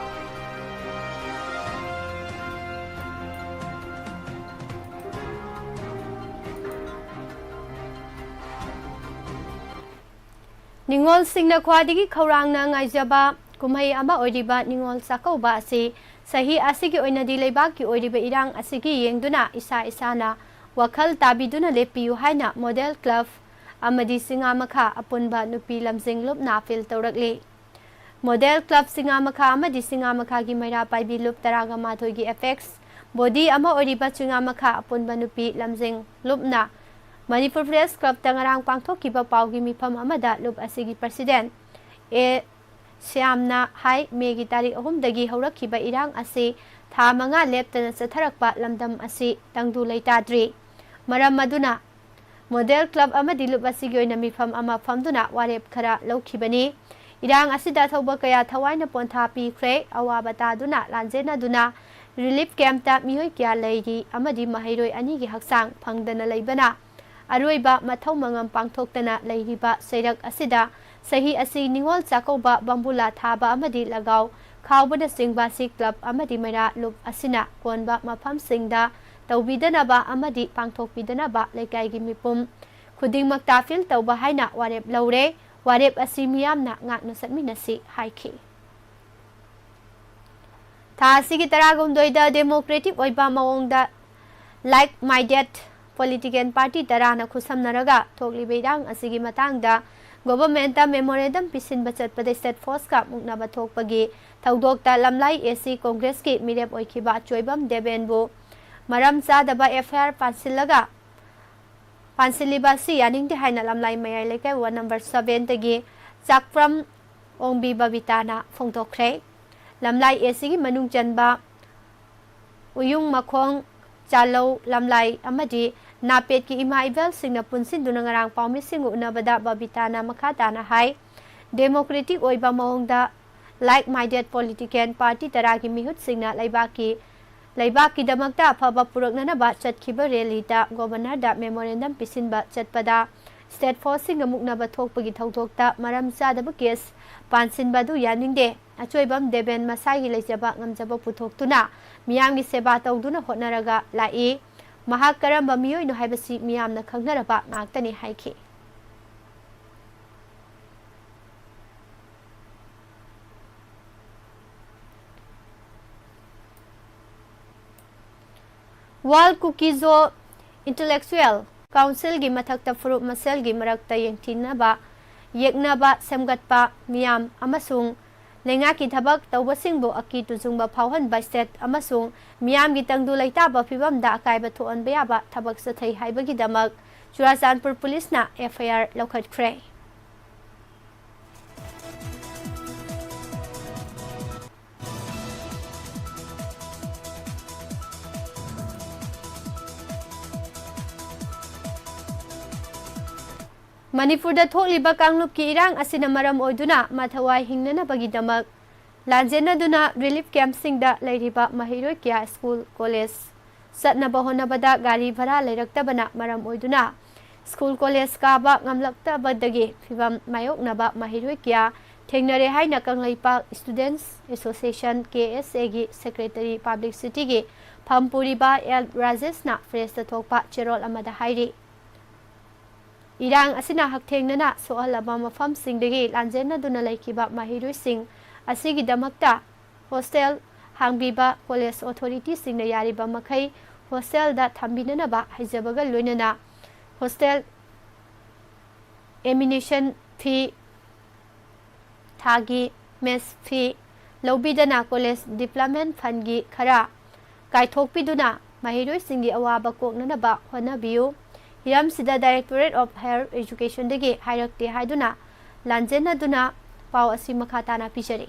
ꯅꯤꯉꯣꯜꯁꯤꯡꯅ ꯈ꯭ꯋꯥꯏꯗꯒꯤ ꯈꯧꯔꯥꯡꯅ ꯉꯥꯏꯖꯕ ꯀꯨꯝꯍꯩ ꯑꯃ ꯑꯣꯏꯔꯤꯕ ꯅꯤꯉꯣꯜ ꯆꯥꯛꯀꯧꯕ ꯑꯁꯤ ꯆꯍꯤ ꯑꯁꯤꯒꯤ ꯑꯣꯏꯅꯗꯤ ꯂꯩꯕꯥꯛꯀꯤ ꯑꯣꯏꯔꯤꯕ ꯏꯔꯥꯡ ꯑꯁꯤꯒꯤ ꯌꯦꯡꯗꯨꯅ ꯏꯁꯥ ꯏꯁꯥꯅ ꯋꯥꯈꯜ ꯇꯥꯕꯤꯗꯨꯅ ꯂꯦꯞꯄꯤꯌꯨ ꯍꯥꯏꯅ ꯃꯣꯗꯦꯜ ꯀ꯭ꯂꯕ ꯑꯃꯗꯤ ꯆꯤꯉꯥꯃꯈꯥ ꯑꯄꯨꯟꯕ ꯅꯨꯄꯤ ꯂꯝꯖꯤꯡ ꯂꯨꯞꯅ ꯑꯥꯄꯤꯜ ꯇꯧꯔꯛꯂꯤ꯫ ꯃꯣꯗꯦꯜ ꯀ꯭ꯂꯕ ꯆꯤꯉꯥꯃꯈꯥ ꯑꯃꯗꯤ ꯆꯤꯉꯥꯃꯈꯥꯒꯤ ꯃꯩꯔꯥ ꯄꯥꯏꯕꯤ ꯂꯨꯞ ꯇꯔꯥꯒ ꯃꯥꯊꯣꯏꯒꯤ ꯑꯦꯄꯦꯛꯁ ꯕꯣꯗꯤ ꯑꯃ ꯑꯣꯏꯔꯤꯕ ꯆꯤꯉꯥꯃꯈꯥ ꯑꯄꯨꯟꯕ ꯅꯨꯄꯤ ꯂꯝꯖꯤꯡ ꯂꯨꯞꯅ ꯃꯅꯤꯄꯨꯔ ꯄ꯭ꯔꯦꯁ ꯀ꯭ꯂꯕꯇ ꯉꯔꯥꯡ ꯄꯥꯡꯊꯣꯛꯈꯤꯕ ꯄꯥꯎꯒꯤ ꯃꯤꯐꯝ ꯑꯃꯗ ꯂꯨꯞ ꯑꯁꯤꯒꯤ ꯄ꯭ꯔꯁꯤꯗꯦꯟ ꯑꯦ ꯁ꯭ꯌꯥꯝꯅ ꯍꯥꯏ, ꯃꯦꯒꯤ ꯇꯥꯔꯤꯛ ꯑꯍꯨꯝꯗꯒꯤ ꯍꯧꯔꯛꯈꯤꯕ ꯏꯔꯥꯡ ꯑꯁꯤ ꯊꯥ ꯃꯉꯥ ꯂꯦꯞꯇꯅ ꯆꯠꯊꯔꯛꯄ ꯂꯝꯗꯝ ꯑꯁꯤ ꯇꯪꯗꯨ ꯂꯩꯇꯥꯗ꯭ꯔꯤ꯫ ꯃꯔꯝ ꯑꯗꯨꯅ ꯃꯣꯗꯦꯜ ꯀ꯭ꯂꯕ ꯑꯃꯗꯤ ꯂꯨꯞ ꯑꯁꯤꯒꯤ ꯑꯣꯏꯅ ꯃꯤꯐꯝ ꯑꯃ ꯐꯝꯗꯨꯅ ꯋꯥꯔꯦꯞ ꯈꯔ ꯂꯧꯈꯤꯕꯅꯤ꯫ ꯏꯔꯥꯡ ꯑꯁꯤꯗ ꯑꯊꯧꯕ ꯀꯌꯥ ꯊꯋꯥꯏꯅ ꯄꯣꯟꯊꯥ ꯄꯤꯈ꯭ꯔꯦ꯫ ꯑꯋꯥꯕ ꯇꯥꯗꯨꯅ ꯂꯥꯟꯖꯦꯟꯅꯗꯨꯅ ꯔꯤꯂꯤꯐ ꯀꯦꯝꯞꯇ ꯃꯤꯑꯣꯏ ꯀꯌꯥ ꯂꯩꯔꯤ ꯑꯃꯗꯤ ꯃꯍꯩꯔꯣꯏ ꯑꯅꯤꯒꯤ ꯍꯛꯆꯥꯡ ꯐꯪꯗꯅ ꯂꯩꯕꯅ ꯑꯔꯣꯏꯕ ꯃꯊꯧ ꯃꯉꯝ ꯄꯥꯡꯊꯣꯛꯇꯅ ꯂꯩꯔꯤꯕ ꯆꯩꯔꯛ ꯑꯁꯤꯗ ꯆꯍꯤ ꯑꯁꯤ ꯅꯤꯉꯣꯜ ꯆꯥꯛꯀꯧꯕ, ꯕꯝꯕꯨꯂꯥ ꯊꯥꯕ ꯑꯃꯗꯤ ꯂꯒꯥꯎ ꯈꯥꯎꯕꯅꯆꯤꯡꯕ ꯑꯁꯤ ꯀ꯭ꯂꯕ ꯑꯃꯗꯤ ꯃꯩꯔꯥ ꯂꯨꯞ ꯑꯁꯤꯅ ꯀꯣꯟꯕ ꯃꯐꯝꯁꯤꯡꯗ ꯇꯧꯕꯤꯗꯅꯕ ꯑꯃꯗꯤ ꯄꯥꯡꯊꯣꯛꯄꯤꯗꯅꯕ ꯂꯩꯀꯥꯏꯒꯤ ꯃꯤꯄꯨꯝ ꯈꯨꯗꯤꯡꯃꯛꯇ ꯑꯥꯄꯤꯜ ꯇꯧꯕ ꯍꯥꯏꯅ ꯋꯥꯔꯦꯞ ꯂꯧꯔꯦ꯫ ꯋꯥꯔꯦꯞ ꯑꯁꯤ ꯃꯤꯌꯥꯝꯅ ꯉꯥꯛꯅ ꯆꯠꯃꯤꯟꯅꯁꯤ ꯍꯥꯏꯈꯤ꯫ ꯊꯥ ꯑꯁꯤꯒꯤ ꯇꯔꯥꯍꯨꯝꯗꯣꯏꯗ democratic ꯑꯣꯏꯕ ꯃꯑꯣꯡꯗ like minded political party ꯇꯔꯥꯅ ꯈꯨꯠꯁꯝꯅꯔꯒ ꯊꯣꯛꯂꯤꯕ ꯏꯔꯥꯡ ꯑꯁꯤꯒꯤ ꯃꯇꯥꯡꯗ government memorandum ꯄꯤꯁꯤꯟꯕ ꯆꯠꯄꯗ state force ꯀ ꯃꯨꯛꯅꯕ ꯊꯣꯛꯄꯒꯤ ꯊꯧꯗꯣꯛꯇ ꯂꯝꯂꯥꯏ AC Congress ꯀꯤ ꯃꯤꯔꯦꯞ ꯑꯣꯏꯈꯤꯕ ꯑꯆꯣꯏꯕꯝ ꯗꯦꯕꯦꯟꯕꯨ ꯃꯔꯝ ꯆꯥꯗꯕ FIR ꯄꯥꯟꯁꯤꯜꯂꯒ ꯄꯥꯟꯁꯤꯜꯂꯤꯕ ꯑꯁꯤ ꯌꯥꯅꯤꯡꯗꯦ ꯍꯥꯏꯅ ꯂꯝꯂꯥꯏ ꯃꯌꯥꯏ ꯂꯩꯀꯥꯏ ward number seven ꯗꯒꯤ ꯆꯥꯛꯄ꯭ꯔꯝ ꯑꯣꯡꯕꯤ ꯕꯕꯤꯇꯥꯅ ꯐꯣꯡꯗꯣꯛꯈ꯭ꯔꯦ꯫ ꯂꯝꯂꯥꯏ AC ꯒꯤ ꯃꯅꯨꯡ ꯆꯟꯕ ꯎꯌꯨꯡ ꯃꯈꯣꯡ, ꯆꯥꯂꯧ, ꯂꯝꯂꯥꯏ ꯑꯃꯗꯤ ꯅꯥꯄꯦꯠꯀꯤ ꯏꯃꯥ ꯏꯕꯦꯜꯁꯤꯡꯅ ꯄꯨꯟꯁꯤꯟꯗꯨꯅ ꯉꯔꯥꯡ ꯄꯥꯎꯃꯤꯁꯤꯡꯒ ꯎꯅꯕꯗ ꯕꯕꯤꯇꯥꯅ ꯃꯈꯥ ꯇꯥꯅ ꯍꯥꯏ, democratic ꯑꯣꯏꯕ ꯃꯑꯣꯡꯗ like minded political party ꯇꯔꯥꯒꯤ ꯃꯤꯍꯨꯠꯁꯤꯡꯅ ꯂꯩꯕꯥꯛꯀꯤ, ꯂꯩꯕꯥꯛꯀꯤꯗꯃꯛꯇ ꯑꯐꯕ ꯄꯨꯔꯛꯅꯅꯕ ꯆꯠꯈꯤꯕ rally ꯗ governor ꯗ memorandum ꯄꯤꯁꯤꯟꯕ ꯆꯠꯄꯗ state force ꯁꯤꯡꯒ ꯃꯨꯛꯅꯕ ꯊꯣꯛꯄꯒꯤ ꯊꯧꯗꯣꯛꯇ ꯃꯔꯝ ꯆꯥꯗꯕ case ꯄꯥꯟꯁꯤꯟꯕ ꯑꯗꯨ ꯌꯥꯅꯤꯡꯗꯦ꯫ ꯑꯆꯣꯏꯕꯝ ꯗꯦꯕꯦꯟ ꯃꯁꯥꯒꯤ ꯂꯩꯖꯕ ꯉꯝꯖꯕ ꯄꯨꯊꯣꯛꯇꯨꯅ ꯃꯤꯌꯥꯝꯒꯤ ꯁꯦꯕꯥ ꯇꯧꯗꯨꯅ ꯍꯣꯠꯅꯔꯒ ꯂꯥꯛꯏ꯫ ꯃꯍꯥꯛ ꯀꯔꯝꯕ ꯃꯤꯑꯣꯏꯅꯣ ꯍꯥꯏꯕꯁꯤ ꯃꯤꯌꯥꯝꯅ ꯈꯪꯅꯔꯕ ꯉꯥꯛꯇꯅꯤ ꯍꯥꯏꯈꯤ꯫ World Kuki-Zo Intellectual Council ꯒꯤ ꯃꯊꯛꯇ ꯐꯨꯔꯨꯞ ꯃꯁꯦꯜꯒꯤ ꯃꯔꯛꯇ ꯌꯦꯡꯊꯤꯅꯕ, ꯌꯦꯛꯅꯕ ꯁꯦꯝꯒꯠꯄ, ꯃꯤꯌꯥꯝ ꯑꯃꯁꯨꯡ ꯂꯩꯉꯥꯛꯀꯤ ꯊꯕꯛ ꯇꯧꯕꯁꯤꯡꯕꯨ ꯑꯀꯤ ꯇꯨꯖꯨꯡꯕ ꯐꯥꯎꯍꯟꯕ, state ꯑꯃꯁꯨꯡ ꯃꯤꯌꯥꯝꯒꯤ ꯇꯪꯗꯨ ꯂꯩꯇꯥꯕ ꯐꯤꯕꯝꯗ ꯑꯀꯥꯏꯕ ꯊꯣꯛꯍꯟꯕ ꯌꯥꯕ ꯊꯕꯛ ꯆꯠꯊꯩ ꯍꯥꯏꯕꯒꯤꯗꯃꯛ ꯆꯨꯔꯥꯆꯥꯟꯄꯨꯔ ꯄꯨꯂꯤꯁꯅ FIR ꯂꯧꯈꯠꯈ꯭ꯔꯦ꯫ ꯃꯅꯤꯄꯨꯔꯗ ꯊꯣꯛꯂꯤꯕ ꯀꯥꯡꯂꯨꯞꯀꯤ ꯏꯔꯥꯡ ꯑꯁꯤꯅ ꯃꯔꯝ ꯑꯣꯏꯗꯨꯅ ꯃꯊꯋꯥꯏ ꯍꯤꯡꯅꯅꯕꯒꯤꯗꯃꯛ ꯂꯥꯟꯖꯦꯟꯅꯗꯨꯅ relief camp ꯁꯤꯡꯗ ꯂꯩꯔꯤꯕ ꯃꯍꯩꯔꯣꯏ ꯀꯌꯥ school, college ꯆꯠꯅꯕ ꯍꯣꯠꯅꯕꯗ ꯒꯥꯔꯤ ꯚꯔꯥ ꯂꯩꯔꯛꯇꯕꯅ ꯃꯔꯝ ꯑꯣꯏꯗꯨꯅ school, college ꯀꯥꯕ ꯉꯝꯂꯛꯇꯕꯗꯒꯤ ꯐꯤꯚꯝ ꯃꯥꯌꯣꯛꯅꯕ ꯃꯍꯩꯔꯣꯏ ꯀꯌꯥ ꯊꯦꯡꯅꯔꯦ ꯍꯥꯏꯅ ꯀꯪꯂꯩꯄꯥꯛ Students Association, KSA ꯒꯤ secretary publicity ꯒꯤ ꯐꯝ ꯄꯨꯔꯤꯕ ꯑꯦꯜ ꯔꯥꯖꯦꯁꯅ press ꯇ ꯊꯣꯛꯄ ꯆꯦꯔꯣꯜ ꯑꯃꯗ ꯍꯥꯏꯔꯤ꯫ ꯏꯔꯥꯡ ꯑꯁꯤꯅ ꯍꯛꯊꯦꯡꯅꯅ ꯁꯣꯛꯍꯜꯂꯕ ꯃꯐꯝꯁꯤꯡꯗꯒꯤ ꯂꯥꯟꯖꯦꯟꯅꯗꯨꯅ ꯂꯩꯈꯤꯕ ꯃꯍꯩꯔꯣꯏꯁꯤꯡ ꯑꯁꯤꯒꯤꯗꯃꯛꯇ hostel ꯍꯥꯡꯕꯤꯕ ꯀꯣꯂꯦꯖ ꯑꯣꯊꯣꯔꯤꯇꯤꯁꯤꯡꯅ ꯌꯥꯔꯤꯕ ꯃꯈꯩ ꯍꯣꯁꯇꯦꯜꯗ ꯊꯝꯕꯤꯅꯅꯕ ꯍꯥꯏꯖꯕꯒ ꯂꯣꯏꯅꯅ ꯍꯣꯁꯇꯦꯜ ꯑꯦꯃꯤꯅꯤꯁꯟ ꯐꯤ, ꯊꯥꯒꯤ ꯃꯦꯁ ꯐꯤ ꯂꯧꯕꯤꯗꯅ ꯀꯣꯂꯦꯖ ꯗꯤꯕ꯭ꯂꯞꯃꯦꯟ ꯐꯟꯒꯤ ꯈꯔ ꯀꯥꯏꯊꯣꯛꯄꯤꯗꯨꯅ ꯃꯍꯩꯔꯣꯏꯁꯤꯡꯒꯤ ꯑꯋꯥꯕ ꯀꯣꯛꯅꯅꯕ ꯍꯣꯠꯅꯕꯤꯌꯨ꯫ ꯍꯤꯔꯝꯁꯤꯗ Directorate of Higher Educationꯗꯒꯤ ꯍꯥꯏꯔꯛꯇꯦ ꯍꯥꯏꯗꯨꯅ ꯂꯥꯟꯖꯦꯟꯅꯗꯨꯅ ꯄꯥꯎ ꯑꯁꯤ ꯃꯈꯥ ꯇꯥꯅ ꯄꯤꯖꯔꯤ꯫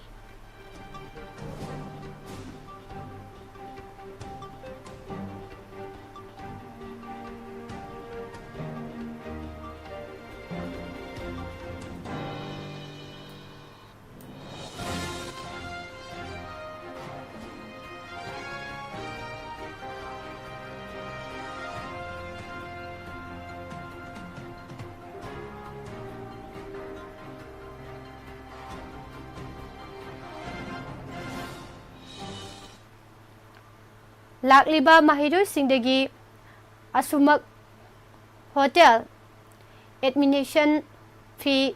ꯂꯥꯛꯂꯤꯕ ꯃꯍꯩꯔꯣꯏꯁꯤꯡꯗꯒꯤ ꯑꯁꯨꯃꯛ ꯍꯣꯇꯦꯜ ꯑꯦꯗꯃꯤꯅꯤꯁꯟ ꯐꯤ,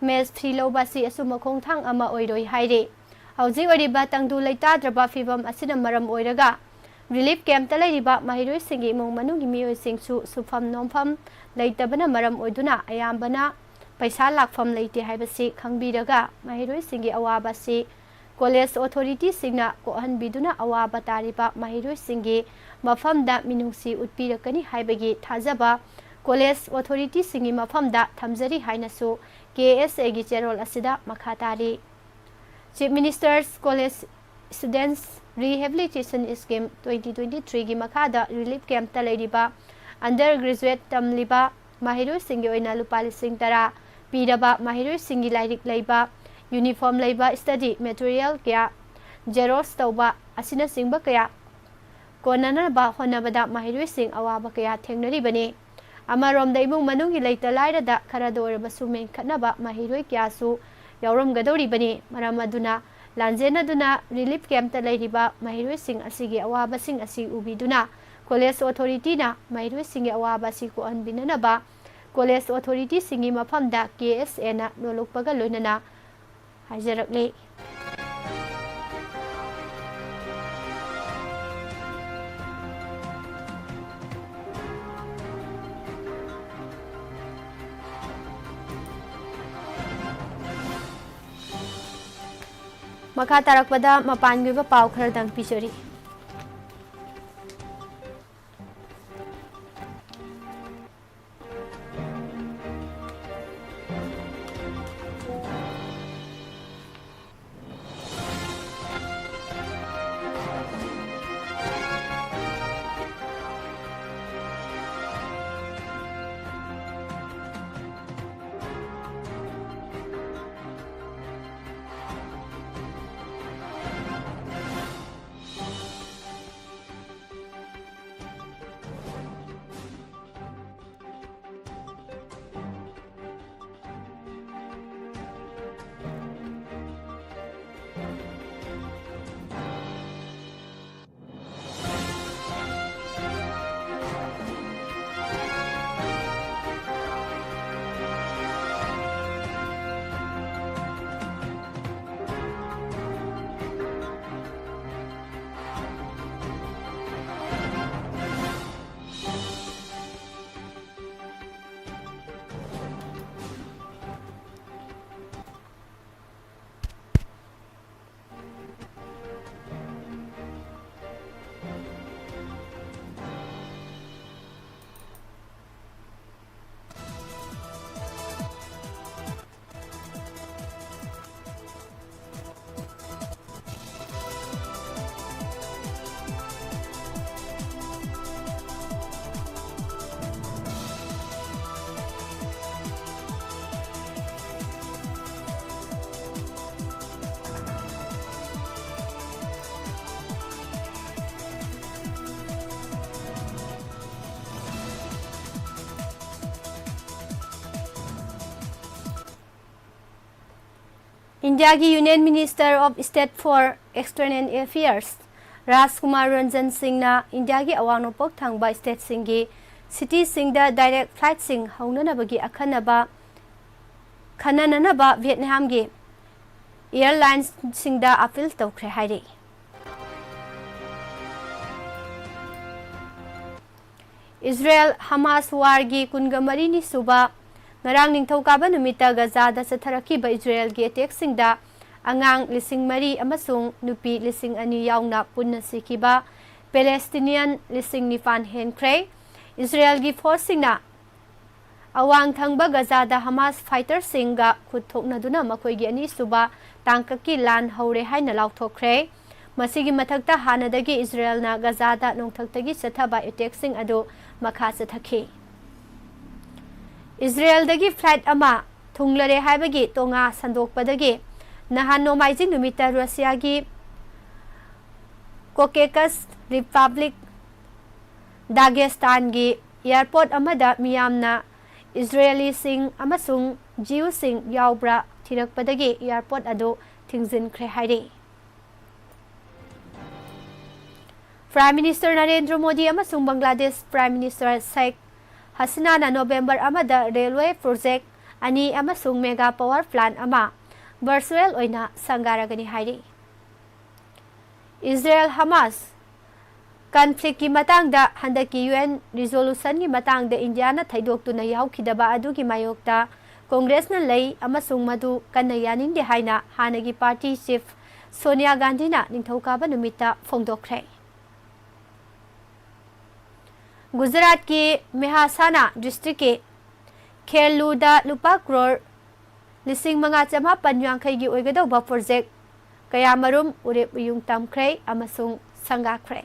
ꯃꯦꯁ ꯐꯤ ꯂꯧꯕ ꯑꯁꯤ ꯑꯆꯨꯝꯕ ꯈꯣꯡꯊꯥꯡ ꯑꯃ ꯑꯣꯏꯔꯣꯏ ꯍꯥꯏꯔꯤ꯫ ꯍꯧꯖꯤꯛ ꯑꯣꯏꯔꯤꯕ ꯇꯪꯗꯨ ꯂꯩꯇꯥꯗ꯭ꯔꯕ ꯐꯤꯕꯝ ꯑꯁꯤꯅ ꯃꯔꯝ ꯑꯣꯏꯔꯒ ꯔꯤꯂꯤꯐ ꯀꯦꯝꯞꯇ ꯂꯩꯔꯤꯕ ꯃꯍꯩꯔꯣꯏꯁꯤꯡꯒꯤ ꯏꯃꯨꯡ ꯃꯅꯨꯡꯒꯤ ꯃꯤꯑꯣꯏꯁꯤꯡꯁꯨ ꯁꯨꯐꯝ ꯅꯣꯝꯐꯝ ꯂꯩꯇꯕꯅ ꯃꯔꯝ ꯑꯣꯏꯗꯨꯅ ꯑꯌꯥꯝꯕꯅ ꯄꯩꯁꯥ ꯂꯥꯛꯐꯝ ꯂꯩꯇꯦ ꯍꯥꯏꯕꯁꯤ ꯈꯪꯕꯤꯔꯒ ꯃꯍꯩꯔꯣꯏꯁꯤꯡꯒꯤ ꯑꯋꯥꯕ ꯑꯁꯤ ꯀꯣꯂꯦꯖ ꯑꯣꯊꯣꯔꯤꯇꯤꯁꯤꯡꯅ ꯀꯣꯛꯍꯟꯕꯤꯗꯨꯅ ꯑꯋꯥꯕ ꯇꯥꯔꯤꯕ ꯃꯍꯩꯔꯣꯏꯁꯤꯡꯒꯤ ꯃꯐꯝꯗ ꯃꯤꯅꯨꯡꯁꯤ ꯎꯠꯄꯤꯔꯛꯀꯅꯤ ꯍꯥꯏꯕꯒꯤ ꯊꯥꯖꯕ ꯀꯣꯂꯦꯖ ꯑꯣꯊꯣꯔꯤꯇꯤꯁꯤꯡꯒꯤ ꯃꯐꯝꯗ ꯊꯝꯖꯔꯤ ꯍꯥꯏꯅꯁꯨ ꯀꯦ ꯑꯦꯁ ꯑꯦꯒꯤ ꯆꯦꯔꯣꯜ ꯑꯁꯤꯗ ꯃꯈꯥ ꯇꯥꯔꯤ꯫ Chief Minister's College Students Rehabilitation Scheme twenty twenty-threeꯒꯤ ꯃꯈꯥꯗ ꯔꯤꯂꯤꯐ ꯀꯦꯝꯞꯇ ꯂꯩꯔꯤꯕ ꯑꯟꯗꯔ ꯒ꯭ꯔꯦꯖꯨꯑꯦꯠ ꯇꯝꯂꯤꯕ ꯃꯍꯩꯔꯣꯏꯁꯤꯡꯒꯤ ꯑꯣꯏꯅ ꯂꯨꯄꯥ ꯂꯤꯁꯤꯡ ꯇꯔꯥ ꯄꯤꯔꯕ ꯃꯍꯩꯔꯣꯏꯁꯤꯡꯒꯤ ꯂꯥꯏꯔꯤꯛ ꯂꯩꯕ, ꯌꯨꯅꯤꯐꯣꯔꯝ ꯂꯩꯕ, ꯁ꯭ꯇꯗꯤ ꯃꯦꯇꯔꯤꯌꯦꯜ ꯀꯌꯥ ꯖꯦꯔꯣꯛꯁ ꯇꯧꯕ ꯑꯁꯤꯅꯆꯤꯡꯕ ꯀꯌꯥ ꯀꯣꯟꯅꯅꯕ ꯍꯣꯠꯅꯕꯗ ꯃꯍꯩꯔꯣꯏꯁꯤꯡ ꯑꯋꯥꯕ ꯀꯌꯥ ꯊꯦꯡꯅꯔꯤꯕꯅꯤ꯫ ꯑꯃꯔꯣꯝꯗ ꯏꯃꯨꯡ ꯃꯅꯨꯡꯒꯤ ꯂꯩꯇ ꯂꯥꯏꯔꯗ ꯈꯔꯗ ꯑꯣꯏꯔꯕꯁꯨ ꯃꯦꯟꯈꯠꯅꯕ ꯃꯍꯩꯔꯣꯏ ꯀꯌꯥꯁꯨ ꯌꯥꯎꯔꯝꯒꯗꯧꯔꯤꯕꯅꯤ꯫ ꯃꯔꯝ ꯑꯗꯨꯅ ꯂꯥꯟꯖꯦꯟꯅꯗꯨꯅ ꯔꯤꯂꯤꯐ ꯀꯦꯝꯞꯇ ꯂꯩꯔꯤꯕ ꯃꯍꯩꯔꯣꯏꯁꯤꯡ ꯑꯁꯤꯒꯤ ꯑꯋꯥꯕꯁꯤꯡ ꯑꯁꯤ ꯎꯕꯤꯗꯨꯅ ꯀꯣꯂꯦꯖ ꯑꯣꯊꯣꯔꯤꯇꯤꯅ ꯃꯍꯩꯔꯣꯏꯁꯤꯡꯒꯤ ꯑꯋꯥꯕ ꯑꯁꯤ ꯀꯣꯛꯍꯟꯕꯤꯅꯅꯕ ꯀꯣꯂꯦꯖ ꯑꯣꯊꯣꯔꯤꯇꯤꯁꯤꯡꯒꯤ ꯃꯐꯝꯗ ꯀꯦ ꯑꯦꯁ ꯑꯦꯅ ꯅꯣꯜꯂꯨꯛꯄꯒ ꯂꯣꯏꯅꯅ ꯍꯥꯏꯖꯔꯛꯂꯤ꯫ ꯃꯈꯥ ꯇꯥꯔꯛꯄꯗ ꯃꯄꯥꯟꯒꯤ ꯑꯣꯏꯕ ꯄꯥꯎ ꯈꯔꯗꯪ ꯄꯤꯖꯔꯤ꯫ ꯏꯟꯗꯤꯌꯥꯒꯤ Union Minister of State for External Affairs ꯔꯥꯖꯀꯨꯃꯥꯔ ꯔꯟꯖꯟ ꯁꯤꯡꯅ ꯏꯟꯗꯤꯌꯥꯒꯤ ꯑꯋꯥꯡ ꯅꯣꯡꯄꯣꯛ ꯊꯪꯕ stateꯁꯤꯡꯒꯤ cityꯁꯤꯡꯗ direct flightꯁꯤꯡ ꯍꯧꯅꯅꯕꯒꯤ ꯑꯈꯟꯅꯕ ꯈꯟꯅꯅꯅꯕ ꯚꯤꯌꯦꯠꯅꯥꯝꯒꯤ airlinesꯁꯤꯡꯗ appeal ꯇꯧꯈ꯭ꯔꯦ ꯍꯥꯏꯔꯤ꯫ ꯏꯖꯔꯦꯜ ꯍꯃꯥꯁ warꯒꯤ ꯀꯨꯟꯒ ꯃꯔꯤꯅꯤ ꯁꯨꯕ ꯉꯔꯥꯡ ꯅꯤꯡꯊꯧꯀꯥꯕ ꯅꯨꯃꯤꯠꯇ ꯒꯖꯥꯗ ꯆꯠꯊꯔꯛꯈꯤꯕ ꯏꯖꯔꯦꯜꯒꯤ attackꯁꯤꯡꯗ ꯑꯉꯥꯡ ꯂꯤꯁꯤꯡ ꯃꯔꯤ ꯑꯃꯁꯨꯡ ꯅꯨꯄꯤ ꯂꯤꯁꯤꯡ ꯑꯅꯤ ꯌꯥꯎꯅ ꯄꯨꯟꯅ ꯁꯤꯈꯤꯕ ꯄꯦꯂꯦꯁꯇꯤꯅꯤꯌꯟ ꯂꯤꯁꯤꯡ ꯅꯤꯄꯥꯟ ꯍꯦꯟꯈ꯭ꯔꯦ꯫ ꯏꯖꯔꯦꯜꯒꯤ ꯐꯣꯔꯁꯁꯤꯡꯅ ꯑꯋꯥꯡ ꯊꯪꯕ ꯒꯖꯥꯗ ꯍꯃꯥꯁ ꯐꯥꯏꯇꯔꯁꯤꯡꯒ ꯈꯨꯠ ꯊꯣꯛꯅꯗꯨꯅ ꯃꯈꯣꯏꯒꯤ ꯑꯅꯤꯁꯨꯕ ꯇꯥꯡꯀꯛꯀꯤ ꯂꯥꯟ ꯍꯧꯔꯦ ꯍꯥꯏꯅ ꯂꯥꯎꯊꯣꯛꯈ꯭ꯔꯦ꯫ ꯃꯁꯤꯒꯤ ꯃꯊꯛꯇ ꯍꯥꯟꯅꯗꯒꯤ ꯏꯖꯔꯦꯜꯅ ꯒꯖꯥꯗ ꯅꯣꯡꯊꯛꯇꯒꯤ ꯆꯠꯊꯕ ꯑꯦꯇꯦꯛꯁꯤꯡ ꯑꯗꯨ ꯃꯈꯥ ꯆꯠꯊꯈꯤ꯫ ꯏꯖꯔꯦꯜꯗꯒꯤ ꯐ꯭ꯂꯥꯏꯠ ꯑꯃ ꯊꯨꯡꯂꯔꯦ ꯍꯥꯏꯕꯒꯤ ꯇꯣꯉꯥ ꯁꯟꯗꯣꯛꯄꯗꯒꯤ ꯅꯍꯥꯟ ꯅꯣꯡꯃꯥꯏꯖꯤꯡ ꯅꯨꯃꯤꯠꯇ ꯔꯁꯤꯌꯥꯒꯤ ꯀꯣꯀꯦꯀꯁ ꯔꯤꯄꯕ꯭ꯂꯤꯛ ꯗꯥꯒꯦꯁꯇꯥꯟꯒꯤ ꯑꯦꯌꯥꯔꯄꯣꯔꯠ ꯑꯃꯗ ꯃꯤꯌꯥꯝꯅ ꯏꯖꯔꯦꯂꯤꯁꯤꯡ ꯑꯃꯁꯨꯡ ꯖꯤꯌꯨꯁꯤꯡ ꯌꯥꯎꯕ꯭ꯔꯥ ꯊꯤꯔꯛꯄꯗꯒꯤ ꯑꯦꯌꯥꯔꯄꯣꯔꯠ ꯑꯗꯨ ꯊꯤꯡꯖꯤꯟꯈ꯭ꯔꯦ ꯍꯥꯏꯔꯤ꯫ ꯄ꯭ꯔꯥꯏꯝ ꯃꯤꯅꯤꯁꯇꯔ ꯅꯔꯦꯟꯗ꯭ꯔ ꯃꯣꯗꯤ ꯑꯃꯁꯨꯡ ꯕꯪꯒ꯭ꯂꯥꯗꯦꯁ ꯄ꯭ꯔꯥꯏꯝ ꯃꯤꯅꯤꯁꯇꯔ ꯁꯦꯈ ꯍꯁꯤꯅꯥꯅ ꯅꯣꯕꯦꯝꯕꯔ ꯑꯃꯗ ꯔꯦꯜꯋꯦ ꯄ꯭ꯔꯣꯖꯦꯛ ꯑꯅꯤ ꯑꯃꯁꯨꯡ ꯃꯦꯒꯥ ꯄꯥꯋꯔ ꯄ꯭ꯂꯥꯟ ꯑꯃ ꯚꯔꯆꯨꯑꯦꯜ ꯑꯣꯏꯅ ꯁꯪꯒꯥꯔꯒꯅꯤ ꯍꯥꯏꯔꯤ꯫ ꯏꯖꯔꯦꯜ ꯍꯃꯥꯁ ꯀꯟꯐ꯭ꯂꯤꯛꯀꯤ ꯃꯇꯥꯡꯗ ꯍꯟꯗꯛꯀꯤ ꯌꯨ ꯑꯦꯟ ꯔꯤꯖꯣꯂꯨꯁꯟꯒꯤ ꯃꯇꯥꯡꯗ ꯏꯟꯗꯤꯌꯥꯅ ꯊꯩꯗꯣꯛꯇꯨꯅ ꯌꯥꯎꯈꯤꯗꯕ ꯑꯗꯨꯒꯤ ꯃꯥꯌꯣꯛꯇ ꯀꯣꯡꯒ꯭ꯔꯦꯁꯅ ꯂꯩ ꯑꯃꯁꯨꯡ ꯃꯗꯨ ꯀꯟꯅ ꯌꯥꯅꯤꯡꯗꯦ ꯍꯥꯏꯅ ꯍꯥꯟꯅꯒꯤ ꯄꯥꯔꯇꯤ ꯆꯤꯐ ꯁꯣꯅꯤꯌꯥ ꯒꯥꯟꯙꯤꯅ ꯅꯤꯡꯊꯧꯀꯥꯕ ꯅꯨꯃꯤꯠꯇ ꯐꯣꯡꯗꯣꯛꯈ꯭ꯔꯦ꯫ ꯒꯨꯖꯔꯥꯠꯀꯤ ꯃꯦꯍꯥꯁꯥꯅꯥ ꯗꯤꯁꯇ꯭ꯔꯤꯛꯀꯤ ꯈꯦꯔꯂꯨꯗ ꯂꯨꯄꯥ ꯀ꯭ꯔꯣꯔ ꯂꯤꯁꯤꯡ ꯃꯉꯥ ꯆꯃꯥꯄꯟ ꯌꯥꯡꯈꯩꯒꯤ ꯑꯣꯏꯒꯗꯧꯕ ꯄ꯭ꯔꯣꯖꯦꯛ ꯀꯌꯥꯃꯔꯨꯝ ꯎꯔꯦꯞ ꯎꯌꯨꯡ ꯇꯝꯈ꯭ꯔꯦ ꯑꯃꯁꯨꯡ ꯁꯪꯒꯥꯈ꯭ꯔꯦ꯫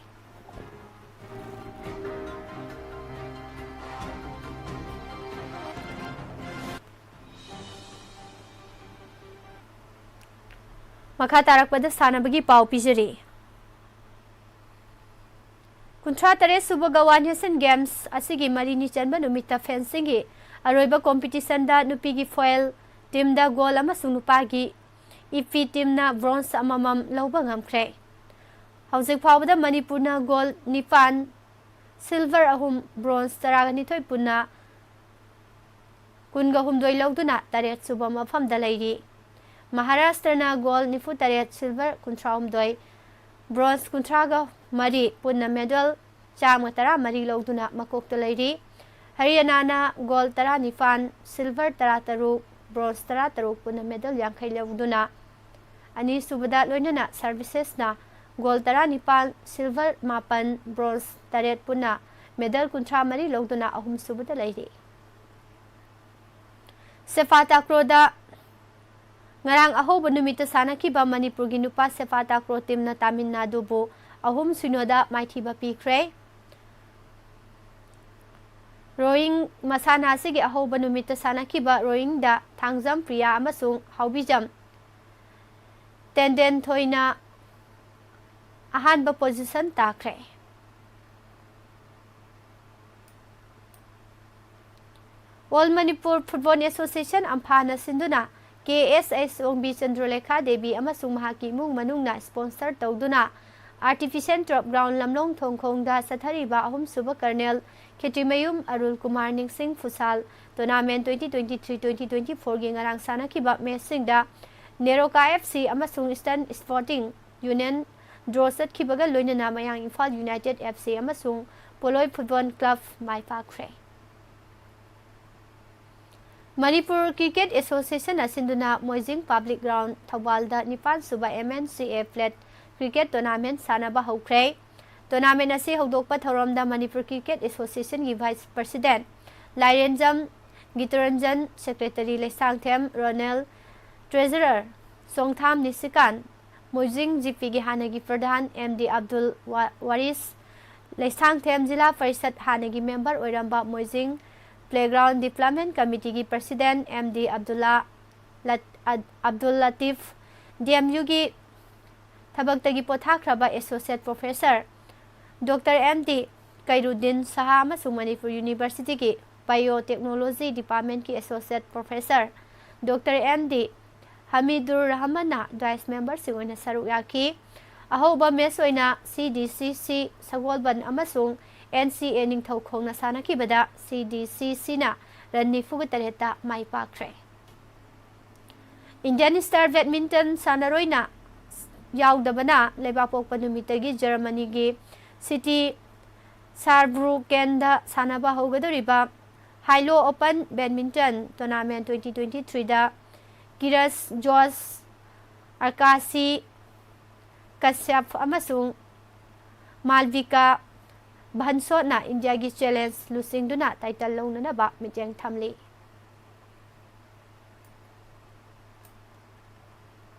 ꯃꯈꯥ ꯇꯥꯔꯛꯄꯗ ꯁꯥꯟꯅꯕꯒꯤ ꯄꯥꯎ ꯄꯤꯖꯔꯤ꯫ ꯀꯨꯟꯊ꯭ꯔꯥ ꯇꯔꯦꯠ ꯁꯨꯕ ꯒꯋꯥꯟ ꯑꯦꯁꯤꯌꯟ ꯒꯦꯝꯁ ꯑꯁꯤꯒꯤ ꯃꯔꯤꯅꯤ ꯆꯟꯕ ꯅꯨꯃꯤꯠꯇ ꯐꯦꯟꯁꯤꯡꯒꯤ ꯑꯔꯣꯏꯕ ꯀꯣꯝꯄꯤꯇꯤꯁꯟꯗ ꯅꯨꯄꯤꯒꯤ ꯐꯣꯏꯜ ꯇꯤꯝꯗ ꯒꯣꯜ ꯑꯃꯁꯨꯡ ꯅꯨꯄꯥꯒꯤ ꯏꯄꯤ ꯇꯤꯝꯅ ꯕ꯭ꯔꯣꯟꯖ ꯑꯃꯃꯝ ꯂꯧꯕ ꯉꯝꯈ꯭ꯔꯦ꯫ ꯍꯧꯖꯤꯛ ꯐꯥꯎꯕꯗ ꯃꯅꯤꯄꯨꯔꯅ ꯒꯣꯜ ꯅꯤꯄꯥꯟ, ꯁꯤꯜꯚꯔ ꯑꯍꯨꯝ, ꯕ꯭ꯔꯣꯟꯖ ꯇꯔꯥꯅꯤꯊꯣꯏ ꯄꯨꯟꯅ ꯀꯨꯟꯒ ꯍꯨꯝꯗꯣꯏ ꯂꯧꯗꯨꯅ ꯇꯔꯦꯠ ꯁꯨꯕ ꯃꯐꯝꯗ ꯂꯩꯔꯤ꯫ ꯃꯍꯥꯔꯥꯁꯇ꯭ꯔꯅ ꯒꯣꯜ ꯅꯤꯐꯨ ꯇꯔꯦꯠ, ꯁꯤꯜꯚꯔ ꯀꯨꯟꯊ꯭ꯔꯥ ꯍꯨꯝꯗꯣꯏ, ꯕ꯭ꯔꯣꯟꯖ ꯀꯨꯟꯊ꯭ꯔꯥꯒ ꯃꯔꯤ ꯄꯨꯟꯅ ꯃꯦꯗꯜ ꯆꯥꯝꯃ ꯇꯔꯥ ꯃꯔꯤ ꯂꯧꯗꯨꯅ ꯃꯀꯣꯛꯇ ꯂꯩꯔꯤ꯫ ꯍꯔꯤꯌꯥꯅꯥꯅ ꯒꯣꯜ ꯇꯔꯥꯅꯤꯄꯥꯟ, ꯁꯤꯜꯚꯔ ꯇꯔꯥ ꯇꯔꯨꯛ, ꯕ꯭ꯔꯣꯟꯖ ꯇꯔꯥ ꯇꯔꯨꯛ ꯄꯨꯟꯅ ꯃꯦꯗꯜ ꯌꯥꯡꯈꯩ ꯂꯧꯗꯨꯅ ꯑꯅꯤꯁꯨꯕꯗ ꯂꯣꯏꯅꯅ services ꯅ gold ꯇꯔꯥꯅꯤꯄꯥꯜ, silver ꯃꯥꯄꯟ, bronze ꯇꯔꯦꯠ ꯄꯨꯟꯅ medal ꯀꯨꯟꯊ꯭ꯔꯥ ꯃꯔꯤ ꯂꯧꯗꯨꯅ ꯑꯍꯨꯝꯁꯨꯕꯗ ꯂꯩꯔꯤ꯫ ꯁꯦꯄꯥꯛ ꯇꯥꯀ꯭ꯔꯣꯗ ꯉꯔꯥꯡ ꯑꯍꯧꯕ ꯅꯨꯃꯤꯠꯇ ꯁꯥꯟꯅꯈꯤꯕ ꯃꯅꯤꯄꯨꯔꯒꯤ ꯅꯨꯄꯥ ꯁꯦꯄꯥꯛ ꯇꯥꯀ꯭ꯔꯣ team ꯅ ꯇꯥꯃꯤꯜ ꯅꯥꯗꯨꯕꯨ ꯑꯍꯨꯝ ꯁꯤꯅꯣꯗ ꯃꯥꯏꯊꯤꯕ ꯄꯤꯈ꯭ꯔꯦ꯫ Rowing ꯃꯁꯥꯟꯅ ꯑꯁꯤꯒꯤ ꯑꯍꯧꯕ ꯅꯨꯃꯤꯠꯇ ꯁꯥꯟꯅꯈꯤꯕ rowing ꯗ ꯊꯥꯡꯖꯝ ꯄ꯭ꯔꯤꯌꯥ ꯑꯃꯁꯨꯡ ꯍꯥꯎꯕꯤꯖꯝ ꯇꯦꯟꯗꯦꯟ ꯊꯣꯏꯅ ꯑꯍꯥꯟꯕ position ꯇꯥꯈ꯭ꯔꯦ꯫ All Manipur Football Association, ꯑꯝꯐꯥꯅ ꯁꯤꯟꯗꯨꯅ, ꯀꯦ ꯑꯦꯁ ꯑꯩꯆ ꯑꯣꯡꯕꯤ ꯆꯟꯗ꯭ꯔꯂꯦꯈꯥ ꯗꯦꯕꯤ ꯑꯃꯁꯨꯡ ꯃꯍꯥꯛꯀꯤ ꯏꯃꯨꯡ ꯃꯅꯨꯡꯅ sponsor ꯇꯧꯗꯨꯅ, Artificial Turf Ground, ꯂꯝꯂꯣꯡ ꯊꯣꯡꯈꯣꯡꯗ ꯆꯠꯊꯔꯤꯕ ꯑꯍꯨꯝꯁꯨꯕ colonel ꯈꯦꯇ꯭ꯔꯤꯃꯌꯨꯝ ꯑꯔꯨꯜ ꯀꯨꯃꯥꯔ ꯅꯤꯡꯁꯤꯡ ꯐꯨꯠꯁꯥꯜ tournament twenty twenty-three twenty twenty-four ꯒꯤ ꯉꯔꯥꯡ ꯁꯥꯟꯅꯈꯤꯕ match ꯁꯤꯡꯗ ꯅꯦꯔꯣꯀꯥ F C ꯑꯃꯁꯨꯡ Eastern Sporting Union draw ꯆꯠꯈꯤꯕꯒ ꯂꯣꯏꯅꯅ ꯃꯌꯥꯡ ꯏꯝꯐꯥꯜ United F C ꯑꯃꯁꯨꯡ ꯄꯣꯂꯣꯏ Football Club ꯃꯥꯏ ꯄꯥꯛꯈ꯭ꯔꯦ꯫ ꯃꯅꯤꯄꯨꯔ Cricket Association ꯅ ꯁꯤꯟꯗꯨꯅ ꯃꯣꯏꯖꯤꯡ Public Ground, ꯊꯧꯕꯥꯜꯗ ꯅꯤꯄꯥꯟ ꯁꯨꯕ M N C A Plate Cricket Tournament ꯁꯥꯟꯅꯕ ꯍꯧꯈ꯭ꯔꯦ꯫ Tournament ꯑꯁꯤ ꯍꯧꯗꯣꯛꯄ ꯊꯧꯔꯝꯗ ꯃꯅꯤꯄꯨꯔ Cricket Association ꯒꯤ Vice President ꯂꯥꯏꯔꯦꯟꯖꯝ ꯒꯤꯇꯔꯟꯖꯟ, Secretary Leishangthem Ronel, Treasurer ꯆꯣꯡꯊꯥꯝ ꯅꯤꯁꯤꯀꯥꯟ, ꯃꯣꯏꯖꯤꯡ G P ꯒꯤ ꯍꯥꯟꯅꯒꯤ ꯄ꯭ꯔꯙꯥꯟ M D ꯑꯕꯗꯨꯜ ꯋꯥ-, ꯋꯥꯔꯤꯁ, ꯂꯩꯁꯥꯡꯊꯦꯝ ꯖꯤꯂꯥ ꯄꯔꯤꯁꯠ ꯍꯥꯟꯅꯒꯤ member ꯑꯣꯏꯔꯝꯕ ꯃꯣꯏꯖꯤꯡ Playground Development Committee ꯒꯤ President M D ꯑꯕꯗꯨꯜꯂꯥ ꯂꯠ-, ꯑ-, ꯑꯕꯗꯨꯜ ꯂꯇꯤꯐ, D M U ꯒꯤ ꯊꯕꯛꯇꯒꯤ ꯄꯣꯊꯥꯈ꯭ꯔꯕ Associate Professor Doctor M D ꯀꯩꯔꯨꯗꯤꯟ ꯁꯍꯥ ꯑꯃꯁꯨꯡ ꯃꯅꯤꯄꯨꯔ University ꯒꯤ Biotechnology Department ꯀꯤ Associate Professor Doctor M D Hamidur ꯔꯍꯃꯟꯅ ꯗꯥꯏꯁ member ꯁꯤꯡ ꯑꯣꯏꯅ ꯁꯔꯨꯛ ꯌꯥꯈꯤ꯫ ꯑꯍꯧꯕ match ꯑꯣꯏꯅ C D C C ꯁꯒꯣꯜꯕꯟ ꯑꯃꯁꯨꯡ N C A ꯅꯤꯡꯊꯧꯈꯣꯡꯅ ꯁꯥꯟꯅꯈꯤꯕꯗ C D C C ꯅ run ꯅꯤꯐꯨꯒ ꯇꯔꯦꯠꯇ ꯃꯥꯏ ꯄꯥꯛꯈ꯭ꯔꯦ꯫ Indian star badminton ꯁꯥꯟꯅꯔꯣꯏꯅ ꯌꯥꯎꯗꯕꯅ ꯂꯩꯕꯥꯛꯄꯣꯛꯄ ꯅꯨꯃꯤꯠꯇꯒꯤ ꯖꯔꯃꯅꯤꯒꯤ city Saarbrücken ꯗ ꯁꯥꯟꯅꯕ ꯍꯧꯒꯗꯧꯔꯤꯕ Hailo Open Badminton Tournament twenty twenty-three ꯗ ꯀꯤꯔꯁ ꯖꯣꯁ ꯑꯥꯀꯥꯁꯤ ꯀꯁ꯭ꯌꯞ ꯑꯃꯁꯨꯡ ꯃꯥꯜꯚꯤꯀꯥ ꯚꯟꯁꯣꯠꯅ ꯏꯟꯗꯤꯌꯥꯒꯤ ꯆꯦꯂꯦꯟꯖ ꯂꯨꯆꯤꯡꯗꯨꯅ ꯇꯥꯏꯇꯜ ꯂꯧꯅꯅꯕ ꯃꯤꯠꯌꯦꯡ ꯊꯝꯂꯤ꯫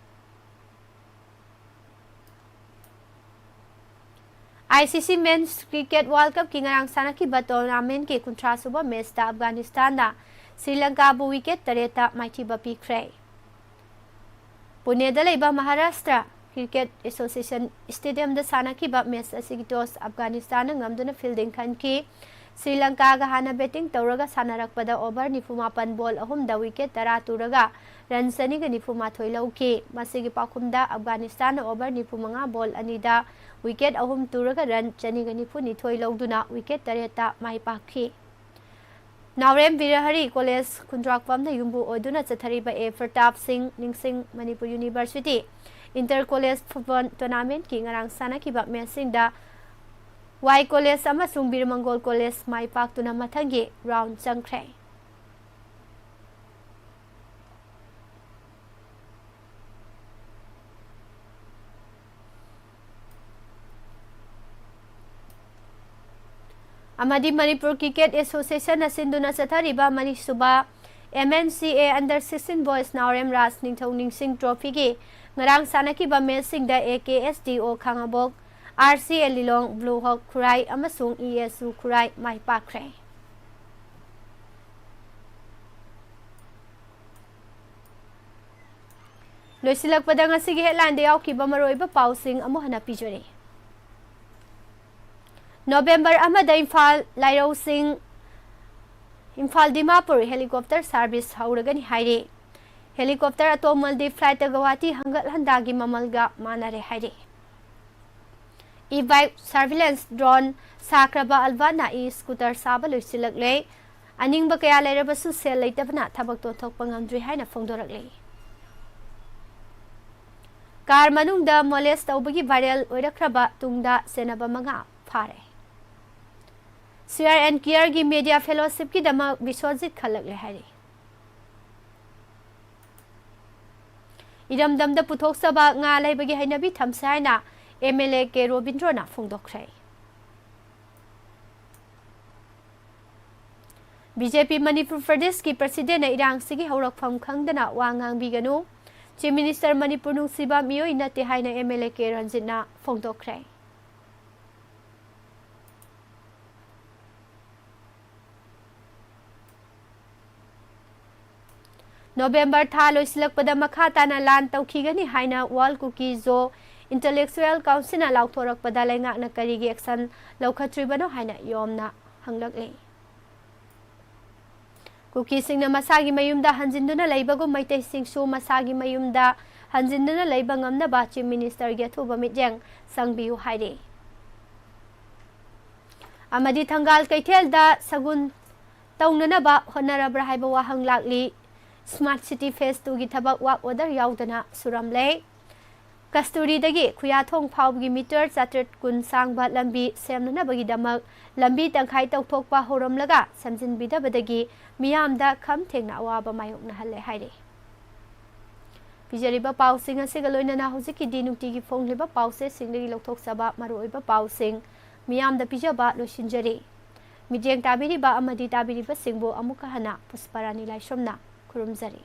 ICC Men's Cricket World Cupꯀꯤ ꯉꯔꯥꯡ ꯁꯥꯟꯅꯈꯤꯕ ꯇꯣꯔꯅꯥꯃꯦꯟꯠꯀꯤ ꯀꯨꯟꯊ꯭ꯔꯥ ꯁꯨꯕ ꯃꯦꯆꯇ ꯑꯐꯒꯥꯅꯤꯁꯇꯥꯟꯅ ꯁ꯭ꯔꯤ ꯂꯪꯀꯥꯕꯨ ꯋꯤꯀꯦꯠ ꯇꯔꯦꯠꯇ ꯃꯥꯏꯊꯤꯕ ꯄꯤꯈ꯭ꯔꯦ꯫ ꯄꯨꯅꯦꯗ ꯂꯩꯕ ꯃꯍꯥꯔꯥꯁꯇ꯭ꯔ ꯀ꯭ꯔꯤꯀꯦꯠ ꯑꯦꯁꯣꯁꯤꯌꯦꯁꯟ ꯁ꯭ꯇꯦꯗꯤꯌꯝꯗ ꯁꯥꯟꯅꯈꯤꯕ ꯃꯦꯆ ꯑꯁꯤꯒꯤ ꯇꯣꯁ ꯑꯐꯒꯥꯅꯤꯁꯇꯥꯟꯅ ꯉꯝꯗꯨꯅ ꯐꯤꯜꯗꯤꯡ ꯈꯟꯈꯤ꯫ ꯁ꯭ꯔꯤ ꯂꯪꯀꯥꯒ ꯍꯥꯟꯅ ꯕꯦꯇꯤꯡ ꯇꯧꯔꯒ ꯁꯥꯟꯅꯔꯛꯄꯗ ꯑꯣꯚꯔ ꯅꯤꯐꯨ ꯃꯥꯄꯟ ꯕꯣꯜ ꯑꯍꯨꯝꯗ ꯋꯤꯀꯦꯠ ꯇꯔꯥ ꯇꯨꯔꯒ ꯔꯟ ꯆꯅꯤꯒ ꯅꯤꯐꯨ ꯃꯥꯊꯣꯏ ꯂꯧꯈꯤ꯫ ꯃꯁꯤꯒꯤ ꯄꯥꯎꯈꯨꯝꯗ ꯑꯐꯒꯥꯅꯤꯁꯇꯥꯟꯅ ꯑꯣꯚꯔ ꯅꯤꯐꯨ ꯃꯉꯥ ꯕꯣꯜ ꯑꯅꯤꯗ ꯋꯤꯀꯦꯠ ꯑꯍꯨꯝ ꯇꯨꯔꯒ ꯔꯟ ꯆꯅꯤꯒ ꯅꯤꯐꯨ ꯅꯤꯊꯣꯏ ꯂꯧꯗꯨꯅ ꯋꯤꯀꯦꯠ ꯇꯔꯦꯠꯇ ꯃꯥꯏ ꯄꯥꯛꯈꯤ꯫ ꯅꯥꯎꯔꯦꯝ ꯕꯤꯔꯍꯔꯤ ꯀꯣꯂꯦꯖ ꯈꯨꯟꯗ꯭ꯔꯥꯛꯄꯝꯅ ꯌꯨꯝꯕꯨ ꯑꯣꯏꯗꯨꯅ ꯆꯠꯊꯔꯤꯕ ꯑꯦ ꯄ꯭ꯔꯇꯥꯞ ꯁꯤꯡ ꯅꯤꯡꯁꯤꯡ Manipur university inter college football ꯇꯣꯔꯅꯥꯃꯦꯟꯠꯀꯤ ꯉꯔꯥꯡ ꯁꯥꯟꯅꯈꯤꯕ ꯃꯦꯆꯁꯤꯡꯗ ꯋꯥꯏ ꯀꯣꯂꯦꯖ ꯑꯃꯁꯨꯡ ꯕꯤꯔ ꯃꯪꯒꯣꯜ ꯀꯣꯂꯦꯖ ꯃꯥꯏ ꯄꯥꯛꯇꯨꯅ ꯃꯊꯪꯒꯤ ꯔꯥꯎꯟ ꯆꯪꯈ꯭ꯔꯦ꯫ ꯑꯃꯗꯤ ꯃꯅꯤꯄꯨꯔ ꯀ꯭ꯔꯤꯀꯦꯠ ꯑꯦꯁꯣꯁꯤꯌꯦꯁꯟꯅ ꯁꯤꯟꯗꯨꯅ ꯆꯠꯊꯔꯤꯕ ꯃꯔꯤꯁꯨꯕ MNCA Under sixteen Boys ꯅꯥꯎꯔꯦꯝ ꯔꯥꯖ ꯅꯤꯡꯊꯧ ꯅꯤꯡꯁꯤꯡ ꯇ꯭ꯔꯣꯐꯤꯒꯤ ꯉꯔꯥꯡ ꯁꯥꯟꯅꯈꯤꯕ ꯃꯦꯆꯁꯤꯡꯗ AKSDO ꯈꯥꯉꯕꯣꯛ, RCA ꯂꯤꯂꯣꯡ, ꯕ꯭ꯂꯨ ꯍꯣꯛ ꯈꯨꯔꯥꯏ ꯑꯃꯁꯨꯡ ESU ꯈꯨꯔꯥꯏ ꯃꯥꯏ ꯄꯥꯛꯈ꯭ꯔꯦ꯫ ꯂꯣꯏꯁꯤꯜꯂꯛꯄꯗ ꯉꯁꯤꯒꯤ ꯍꯦꯗꯂꯥꯏꯟꯗ ꯌꯥꯎꯈꯤꯕ ꯃꯔꯨꯑꯣꯏꯕ ꯄꯥꯎꯁꯤꯡ ꯑꯃꯨꯛ ꯍꯟꯅ ꯄꯤꯖꯔꯤ꯫ ꯅꯣꯕꯦꯝꯕꯔ ꯑꯃꯗ ꯏꯝꯐꯥꯜ ꯂꯥꯏꯔꯧꯁꯤꯡ, ꯏꯝꯐꯥꯜ ꯗꯤꯃꯥꯄꯨꯔ ꯍꯦꯂꯤꯀꯣꯞꯇꯔ ꯁꯥꯔꯚꯤꯁ ꯍꯧꯔꯒꯅꯤ ꯍꯥꯏꯔꯤ꯫ ꯍꯦꯂꯤꯀꯣꯞꯇꯔ ꯑꯇꯣꯡꯃꯜꯗꯤ ꯐ꯭ꯂꯥꯏꯠꯇ ꯒꯧꯍꯥꯇꯤ ꯍꯪꯒꯠ ꯍꯟꯗꯥꯒꯤ ꯃꯃꯜꯒ ꯃꯥꯟꯅꯔꯦ ꯍꯥꯏꯔꯤ꯫ E-bike surveillance drone ꯁꯥꯈ꯭ꯔꯕ ꯑꯜꯕꯥꯅ e-scooter ꯁꯥꯕ ꯂꯣꯏꯁꯤꯜꯂꯛꯂꯦ꯫ ꯑꯅꯤꯡꯕ ꯀꯌꯥ ꯂꯩꯔꯕꯁꯨ ꯁꯦꯜ ꯂꯩꯇꯕꯅ ꯊꯕꯛꯇꯣ ꯊꯣꯛꯄ ꯉꯝꯗ꯭ꯔꯤ ꯍꯥꯏꯅ ꯐꯣꯡꯗꯣꯔꯛꯂꯤ꯫ ꯀꯥꯔ ꯃꯅꯨꯡꯗ ꯃꯣꯂꯦꯁ ꯇꯧꯕꯒꯤ ꯚꯥꯏꯔꯦꯜ ꯑꯣꯏꯔꯛꯈ꯭ꯔꯕ ꯇꯨꯡꯗ ꯁꯦꯟꯅꯕ ꯃꯉꯥ ꯐꯥꯔꯦ꯫ ꯁꯤꯌꯔ ꯑꯦꯟ ꯀꯤꯌꯔꯒꯤ ꯃꯦꯗꯤꯌꯥ ꯐꯦꯂꯣꯁꯤꯞꯀꯤꯗꯃꯛ ꯕꯤꯁ꯭ꯋꯖꯤꯠ ꯈꯜꯂꯛꯂꯦ ꯍꯥꯏꯔꯤ꯫ ꯏꯔꯝꯗꯝꯗ ꯄꯨꯊꯣꯛꯆꯕ ꯉꯥ ꯂꯩꯕꯒꯤ ꯍꯩꯅꯕꯤ ꯊꯝꯁꯦ ꯍꯥꯏꯅ M L A K ꯔꯣꯕꯤꯟꯗ꯭ꯔꯣꯅ ꯐꯣꯡꯗꯣꯛꯈ꯭ꯔꯦ꯫ B J P Manipur ꯄ꯭ꯔꯗꯦꯁꯀꯤ ꯄ꯭ꯔꯁꯤꯗꯦꯟꯅ ꯏꯔꯥꯡꯁꯤꯒꯤ ꯍꯧꯔꯛꯐꯝ ꯈꯪꯗꯅ ꯋꯥ ꯉꯥꯡꯕꯤꯒꯅꯨ꯫ Chief Minister ꯃꯅꯤꯄꯨꯔ ꯅꯨꯡꯁꯤꯕ ꯃꯤꯑꯣꯏ ꯅꯠꯇꯦ ꯍꯥꯏꯅ M L A ꯀꯦ ꯔꯟꯖꯤꯠꯅ ꯐꯣꯡꯗꯣꯛꯈ꯭ꯔꯦ꯫ ꯅꯣꯕꯦꯝꯕꯔ ꯊꯥ ꯂꯣꯏꯁꯤꯜꯂꯛꯄꯗ ꯃꯈꯥ ꯇꯥꯅ ꯂꯥꯟ ꯇꯧꯈꯤꯒꯅꯤ ꯍꯥꯏꯅ World Kuki Zo Intellectual Councilꯅ ꯂꯥꯎꯊꯣꯔꯛꯄꯗ ꯂꯩꯉꯥꯛꯅ ꯀꯔꯤꯒꯤ action ꯂꯧꯈꯠꯇ꯭ꯔꯤꯕꯅꯣ ꯍꯥꯏꯅ ꯌꯣꯝꯅ ꯍꯪꯂꯛꯂꯤ꯫ ꯀꯨꯀꯤꯁꯤꯡꯅ ꯃꯁꯥꯒꯤ ꯃꯌꯨꯝꯗ ꯍꯟꯖꯤꯟꯗꯨꯅ ꯂꯩꯕꯒꯨꯝ ꯃꯩꯇꯩꯁꯤꯡꯁꯨ ꯃꯁꯥꯒꯤ ꯃꯌꯨꯝꯗ ꯍꯟꯖꯤꯟꯗꯨꯅ ꯂꯩꯕ ꯉꯝꯅꯕ Chief Ministerꯒꯤ ꯑꯊꯨꯕ ꯃꯤꯠꯌꯦꯡ ꯆꯪꯕꯤꯌꯨ ꯍꯥꯏꯔꯤ꯫ ꯑꯃꯗꯤ ꯊꯪꯒꯥꯜ ꯀꯩꯊꯦꯜꯗ ꯁꯒꯨꯟ ꯇꯧꯅꯅꯕ ꯍꯣꯠꯅꯔꯕ꯭ꯔꯥ ꯍꯥꯏꯕ ꯋꯥꯍꯪ ꯂꯥꯛꯂꯤ꯫ Smart City Phase Twoꯒꯤ ꯊꯕꯛ work order ꯌꯥꯎꯗꯅ ꯁꯨꯔꯝꯂꯦ꯫ ꯀꯁꯇꯨꯔꯤꯗꯒꯤ ꯈꯨꯌꯥꯊꯣꯡ ꯐꯥꯎꯕꯒꯤ meter ꯆꯥꯇ꯭ꯔꯦꯠ ꯀꯨꯟ ꯁꯥꯡꯕ ꯂꯝꯕꯤ ꯁꯦꯝꯅꯅꯕꯒꯤꯗꯃꯛ ꯂꯝꯕꯤ ꯇꯪꯈꯥꯏ ꯇꯧꯊꯣꯛꯄ ꯍꯧꯔꯝꯂꯒ ꯁꯦꯝꯖꯤꯟꯕꯤꯗꯕꯗꯒꯤ ꯃꯤꯌꯥꯝꯗ ꯈꯝ ꯊꯦꯡꯅ ꯑꯋꯥꯕ ꯃꯥꯌꯣꯛꯅꯍꯜꯂꯦ ꯍꯥꯏꯔꯤ꯫ ꯄꯤꯖꯔꯤꯕ ꯄꯥꯎꯁꯤꯡ ꯑꯁꯤꯒ ꯂꯣꯏꯅꯅ ꯍꯧꯖꯤꯛꯀꯤꯗꯤ ꯅꯨꯡꯇꯤꯒꯤ ꯐꯣꯡꯂꯤꯕ ꯄꯥꯎꯆꯦꯁꯤꯡꯗꯒꯤ ꯂꯧꯊꯣꯛꯆꯕ ꯃꯔꯨꯑꯣꯏꯕ ꯄꯥꯎꯁꯤꯡ ꯃꯤꯌꯥꯝꯗ ꯄꯤꯖꯕ ꯂꯣꯏꯁꯤꯟꯖꯔꯤ꯫ ꯃꯤꯠꯌꯦꯡ ꯇꯥꯕꯤꯔꯤꯕ ꯑꯃꯗꯤ ꯇꯥꯕꯤꯔꯤꯕꯁꯤꯡꯕꯨ ꯑꯃꯨꯛꯀ ꯍꯟꯅ ꯄꯨꯁꯄꯔꯥꯅꯤ ꯂꯥꯏꯁ꯭ꯔꯝꯅ ꯈꯨꯔꯨꯝꯖꯔꯤ꯫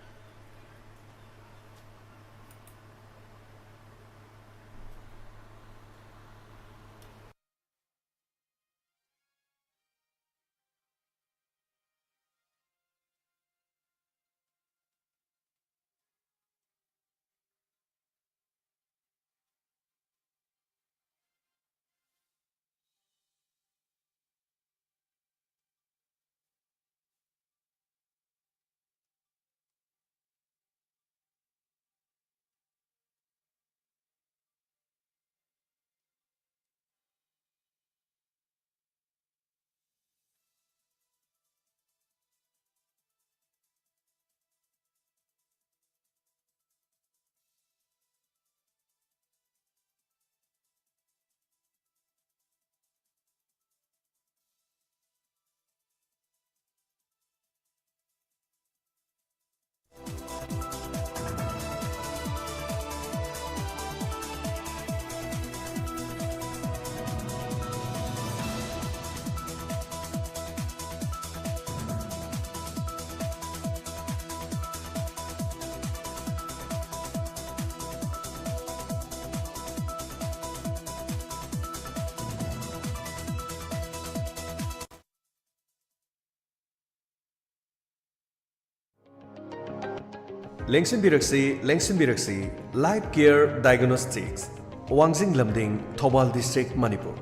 ꯂꯦꯡꯁꯤꯟꯕꯤꯔꯛꯁꯤ, ꯂꯦꯡꯁꯤꯟꯕꯤꯔꯛꯁꯤ, Life Care Diagnostics, Wangjing Lamding, Thoubal District, Manipur.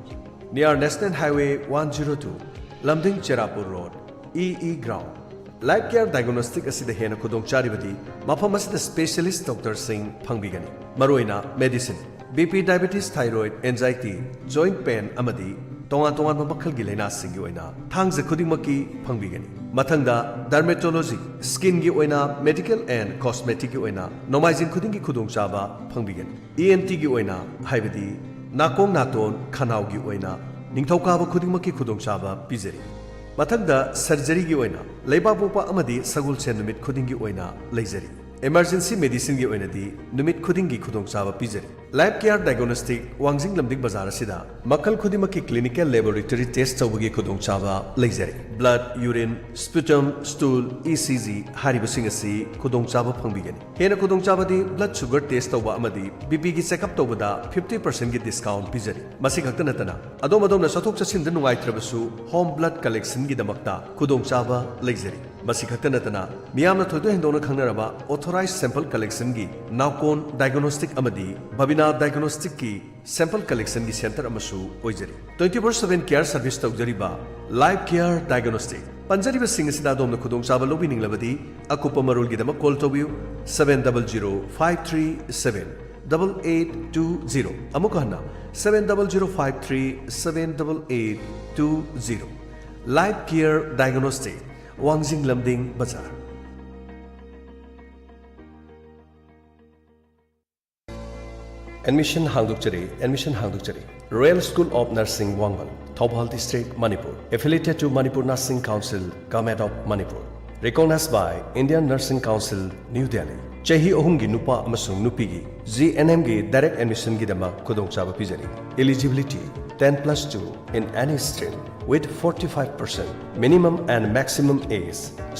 Near National Highway one zero two, Lamding Cherapur road, ꯏ ꯏ ꯒ꯭ꯔꯥꯎꯟ꯫ Life Care Diagnostic ꯑꯁꯤꯗ ꯍꯦꯟꯅ ꯈꯨꯗꯣꯡ ꯆꯥꯔꯤꯕꯗꯤ ꯃꯐꯝ ꯑꯁꯤꯗ specialist doctorꯁꯤꯡ ꯐꯪꯕꯤꯒꯅꯤ, ꯃꯔꯨꯑꯣꯏꯅ medicine, B P, diabetes, thyroid, anxiety, joint pain ꯑꯃꯗꯤ ꯇꯣꯉꯥꯟ ꯇꯣꯉꯥꯟꯕ ꯃꯈꯜꯒꯤ ꯂꯥꯏꯅꯥꯁꯤꯡꯒꯤ ꯑꯣꯏꯅ ꯊꯥꯡꯖ ꯈꯨꯗꯤꯡꯃꯛꯀꯤ ꯐꯪꯕꯤꯒꯅꯤ꯫ ꯃꯊꯪꯗ dermatology, skinꯒꯤ ꯑꯣꯏꯅ medical and cosmeticꯀꯤ ꯑꯣꯏꯅ ꯅꯣꯡꯃꯥꯏꯖꯤꯡ ꯈꯨꯗꯤꯡꯒꯤ ꯈꯨꯗꯣꯡꯆꯥꯕ ꯐꯪꯕꯤꯒꯅꯤ꯫ E N Tꯒꯤ ꯑꯣꯏꯅ, ꯍꯥꯏꯕꯗꯤ ꯅꯥꯀꯣꯡ ꯅꯥꯇꯣꯟ ꯈꯅꯥꯎꯒꯤ ꯑꯣꯏꯅ ꯅꯤꯡꯊꯧꯀꯥꯕ ꯈꯨꯗꯤꯡꯃꯛꯀꯤ ꯈꯨꯗꯣꯡꯆꯥꯕ ꯄꯤꯖꯔꯤ꯫ ꯃꯊꯪꯗ surgeryꯒꯤ ꯑꯣꯏꯅ ꯂꯩꯕꯥꯛꯄꯣꯛꯄ ꯑꯃꯗꯤ ꯁꯒꯣꯜꯁꯦꯟ ꯅꯨꯃꯤꯠ ꯈꯨꯗꯤꯡꯒꯤ ꯑꯣꯏꯅ ꯂꯩꯖꯔꯤ꯫ Emergency medicineꯒꯤ ꯑꯣꯏꯅꯗꯤ ꯅꯨꯃꯤꯠ ꯈꯨꯗꯤꯡꯒꯤ ꯈꯨꯗꯣꯡꯆꯥꯕ ꯄꯤꯖꯔꯤ꯫ Life Care Diagnostic, ꯋꯥꯡꯖꯤꯡ ꯂꯝꯗꯤꯡ ꯕꯖꯥꯔ ꯑꯁꯤꯗ ꯃꯈꯜ ꯈꯨꯗꯤꯡꯃꯛꯀꯤ clinical laboratory test ꯇꯧꯕꯒꯤ ꯈꯨꯗꯣꯡꯆꯥꯕ ꯂꯩꯖꯔꯤ꯫ Blood, urine, sputum, stool, E C G ꯍꯥꯏꯔꯤꯕꯁꯤꯡ ꯑꯁꯤ ꯈꯨꯗꯣꯡꯆꯥꯕ ꯐꯪꯕꯤꯒꯅꯤ꯫ ꯍꯦꯟꯅ ꯈꯨꯗꯣꯡꯆꯥꯕꯗꯤ blood sugar test ꯇꯧꯕ ꯑꯃꯗꯤ B Pꯒꯤ check up ꯇꯧꯕꯗ fifty percentꯀꯤ discount ꯄꯤꯖꯔꯤ꯫ ꯃꯁꯤ ꯈꯛꯇ ꯅꯠꯇꯅ, ꯑꯗꯣꯝ ꯑꯗꯣꯝꯅ ꯆꯠꯊꯣꯛ ꯆꯠꯁꯤꯟꯗ ꯅꯨꯡꯉꯥꯏꯇ꯭ꯔꯕꯁꯨ home blood collectionꯒꯤꯗꯃꯛꯇ ꯈꯨꯗꯣꯡꯆꯥꯕ ꯂꯩꯖꯔꯤ꯫ ꯃꯁꯤ ꯈꯛꯇ ꯅꯠꯇꯅ, ꯃꯤꯌꯥꯝꯅ ꯊꯣꯏꯗꯣꯛ ꯍꯦꯟꯗꯣꯛꯅ ꯈꯪꯅꯔꯕ authorized sample collectionꯒꯤ ꯅꯥꯎꯀꯣꯟ diagnostic ꯑꯃꯗꯤ Babina Diagnosticꯀꯤ sample collectionꯒꯤ center ꯑꯃꯁꯨ ꯑꯣꯏꯖꯔꯤ꯫ Twenty four seven care service ꯇꯧꯖꯔꯤꯕ Life Care Diagnostic꯫ ꯄꯟꯖꯔꯤꯕꯁꯤꯡ ꯑꯁꯤꯗ ꯑꯗꯣꯝꯅ ꯈꯨꯗꯣꯡꯆꯥꯕ ꯂꯧꯕꯤꯅꯤꯡꯂꯕꯗꯤ, ꯑꯀꯨꯞꯄ ꯃꯔꯣꯜꯒꯤꯗꯃꯛ call ꯇꯧꯕꯤꯌꯨ, seven double zero five three seven double eight two zero꯫ ꯑꯃꯨꯛ ꯍꯟꯅ, seven double zero five three seven double eight two zero꯫ Life Care Diagnostic, ꯋꯥꯡꯖꯤꯡ ꯂꯝꯗꯤꯡ ꯕꯖꯥꯔ꯫ Admission ꯍꯥꯡꯗꯣꯛꯆꯔꯤ, admission ꯍꯥꯡꯗꯣꯛꯆꯔꯤ꯫ Royal School of Nursing, ꯋꯥꯡꯕꯜ, Thoubal District, Manipur. Affiliated to Manipur Nursing Council, Government of Manipur. Recognized by Indian Nursing Council, New Delhi. ꯆꯍꯤ ꯑꯍꯨꯝꯒꯤ ꯅꯨꯄꯥ ꯑꯃꯁꯨꯡ ꯅꯨꯄꯤꯒꯤ G N Mꯒꯤ direct admissionꯒꯤꯗꯃꯛ ꯈꯨꯗꯣꯡꯆꯥꯕ ꯄꯤꯖꯔꯤ꯫ Eligibility: ten plus two in any stream with forty-five percent. Minimum and maximum age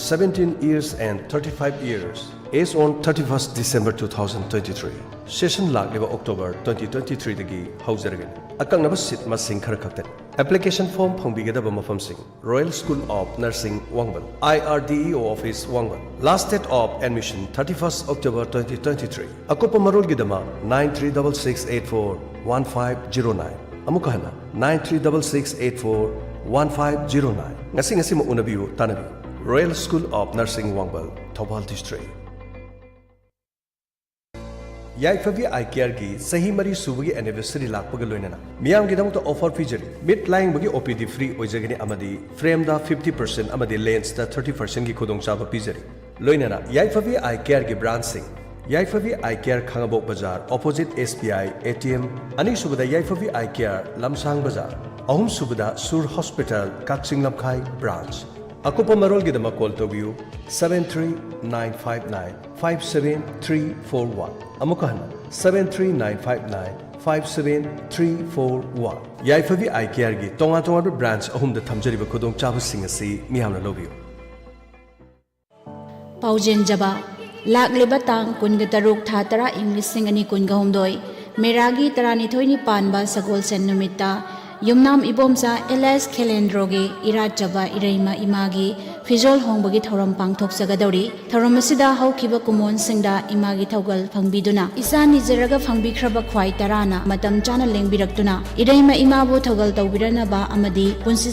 seventeen years and thirty-five years. Age on thirty-first December two thousand twenty-three. Session ꯂꯥꯛꯂꯤꯕ October twenty twenty-threeꯗꯒꯤ ꯍꯧꯖꯔꯒꯅꯤ꯫ ꯑꯀꯛꯅꯕ seat ꯃꯁꯤꯡ ꯈꯔ ꯈꯛꯇꯅꯤ꯫ Application form ꯐꯪꯕꯤꯒꯗꯕ ꯃꯐꯝꯁꯤꯡ: Royal School of Nursing, ꯋꯥꯡꯕꯜ, I R D E O office, ꯋꯥꯡꯕꯜ꯫ Last date of admission thirty-first October twenty twenty-three꯫ ꯑꯀꯨꯞꯄ ꯃꯔꯣꯜꯒꯤꯗꯃꯛ nine three double six eight four one five zero nine꯫ ꯑꯃꯨꯛꯀ ꯍꯟꯅ, nine three double six eight four one five zero nine꯫ ꯉꯁꯤ ꯉꯁꯤꯃꯛ ꯎꯅꯕꯤꯌꯨ, ꯇꯥꯟꯅꯕꯤꯌꯨ꯫ Royal School of Nursing, ꯋꯥꯡꯕꯜ, Thoubal District꯫ ꯌꯥꯏꯐꯕꯤ ꯑꯥꯏ ꯀꯦꯌꯔꯒꯤ ꯆꯍꯤ ꯃꯔꯤ ꯁꯨꯕꯒꯤ anniversary ꯂꯥꯛꯄꯒ ꯂꯣꯏꯅꯅ ꯃꯤꯌꯥꯝꯒꯤꯗꯃꯛꯇ offer ꯄꯤꯖꯔꯤ꯫ ꯃꯤꯠ ꯂꯥꯌꯦꯡꯕꯒꯤ O P D free ꯑꯣꯏꯖꯒꯅꯤ ꯑꯃꯗꯤ frameꯗ fifty percent ꯑꯃꯗꯤ lensꯇ thirty percentꯒꯤ ꯈꯨꯗꯣꯡꯆꯥꯕ ꯄꯤꯖꯔꯤ꯫ ꯂꯣꯏꯅꯅ ꯌꯥꯏꯐꯕꯤ ꯑꯥꯏ ꯀꯦꯌꯔꯒꯤ branchꯁꯤꯡ: ꯌꯥꯏꯐꯕꯤ ꯑꯥꯏ ꯀꯦꯌꯔ, ꯈꯥꯉꯕꯣꯛ ꯕꯖꯥꯔ, opposite S B I A T M, ꯑꯅꯤꯁꯨꯕꯗ ꯌꯥꯏꯐꯕꯤ ꯑꯥꯏ ꯀꯦꯌꯔ, ꯂꯝꯁꯥꯡ ꯕꯖꯥꯔ, ꯑꯍꯨꯝꯁꯨꯕꯗ ꯁꯨꯔ ꯍꯣꯁꯄꯤꯇꯥꯜ, ꯀꯛꯆꯤꯡ ꯂꯝꯈꯥꯏ branch꯫ ꯑꯀꯨꯞꯄ ꯃꯔꯣꯜꯒꯤꯗꯃꯛ call ꯇꯧꯕꯤꯌꯨ, seven three nine five nine five seven three four one꯫ ꯑꯃꯨꯛꯀ ꯍꯟꯅ, seven three nine five nine five seven three four one꯫ ꯌꯥꯏꯐꯕꯤ ꯑꯥꯏ ꯀꯦꯌꯔꯒꯤ ꯇꯣꯉꯥꯟ ꯇꯣꯉꯥꯟꯕ branch ꯑꯍꯨꯝꯗ ꯊꯝꯖꯔꯤꯕ ꯈꯨꯗꯣꯡꯆꯥꯕꯁꯤꯡ ꯑꯁꯤ ꯃꯤꯌꯥꯝꯅ ꯂꯧꯕꯤꯌꯨ꯫ ꯄꯥꯎꯖꯦꯟꯖꯕ꯫ ꯂꯥꯛꯂꯤꯕ ꯇꯥꯡ ꯀꯨꯟꯒ ꯇꯔꯨꯛ, ꯊꯥ ꯇꯔꯥ, ꯏꯪ ꯂꯤꯁꯤꯡ ꯑꯅꯤ ꯀꯨꯟꯒ ꯍꯨꯝꯗꯣꯏ, ꯃꯦꯔꯥꯒꯤ ꯇꯔꯥꯅꯤꯊꯣꯏꯅꯤ ꯄꯥꯟꯕ ꯁꯒꯣꯜꯁꯦꯟ ꯅꯨꯃꯤꯠꯇ ꯌꯨꯝꯅꯥꯝ ꯏꯕꯣꯝꯆꯥ ꯑꯦꯂꯥꯏꯁ ꯈꯦꯂꯦꯟꯗ꯭ꯔꯣꯒꯤ ꯏꯔꯥꯠꯆꯕ ꯏꯔꯩꯃ ꯏꯃꯥꯒꯤ ꯐꯤꯖꯣꯜ ꯍꯣꯡꯕꯒꯤ ꯊꯧꯔꯝ ꯄꯥꯡꯊꯣꯛꯆꯒꯗꯧꯔꯤ꯫ ꯊꯧꯔꯝ ꯑꯁꯤꯗ ꯍꯧꯈꯤꯕ ꯀꯨꯝꯑꯣꯟꯁꯤꯡꯗ ꯏꯃꯥꯒꯤ ꯊꯧꯒꯜ ꯐꯪꯕꯤꯗꯨꯅ, ꯏꯆꯥ ꯅꯤꯖꯔꯒ ꯐꯪꯕꯤꯈ꯭ꯔꯕ ꯈ꯭ꯋꯥꯏ ꯇꯔꯥꯅ ꯃꯇꯝ ꯆꯥꯅ ꯂꯦꯡꯕꯤꯔꯛꯇꯨꯅ ꯏꯔꯩꯃ ꯏꯃꯥꯕꯨ ꯊꯧꯒꯜ ꯇꯧꯕꯤꯔꯅꯕ ꯑꯃꯗꯤ ꯄꯨꯟꯁꯤ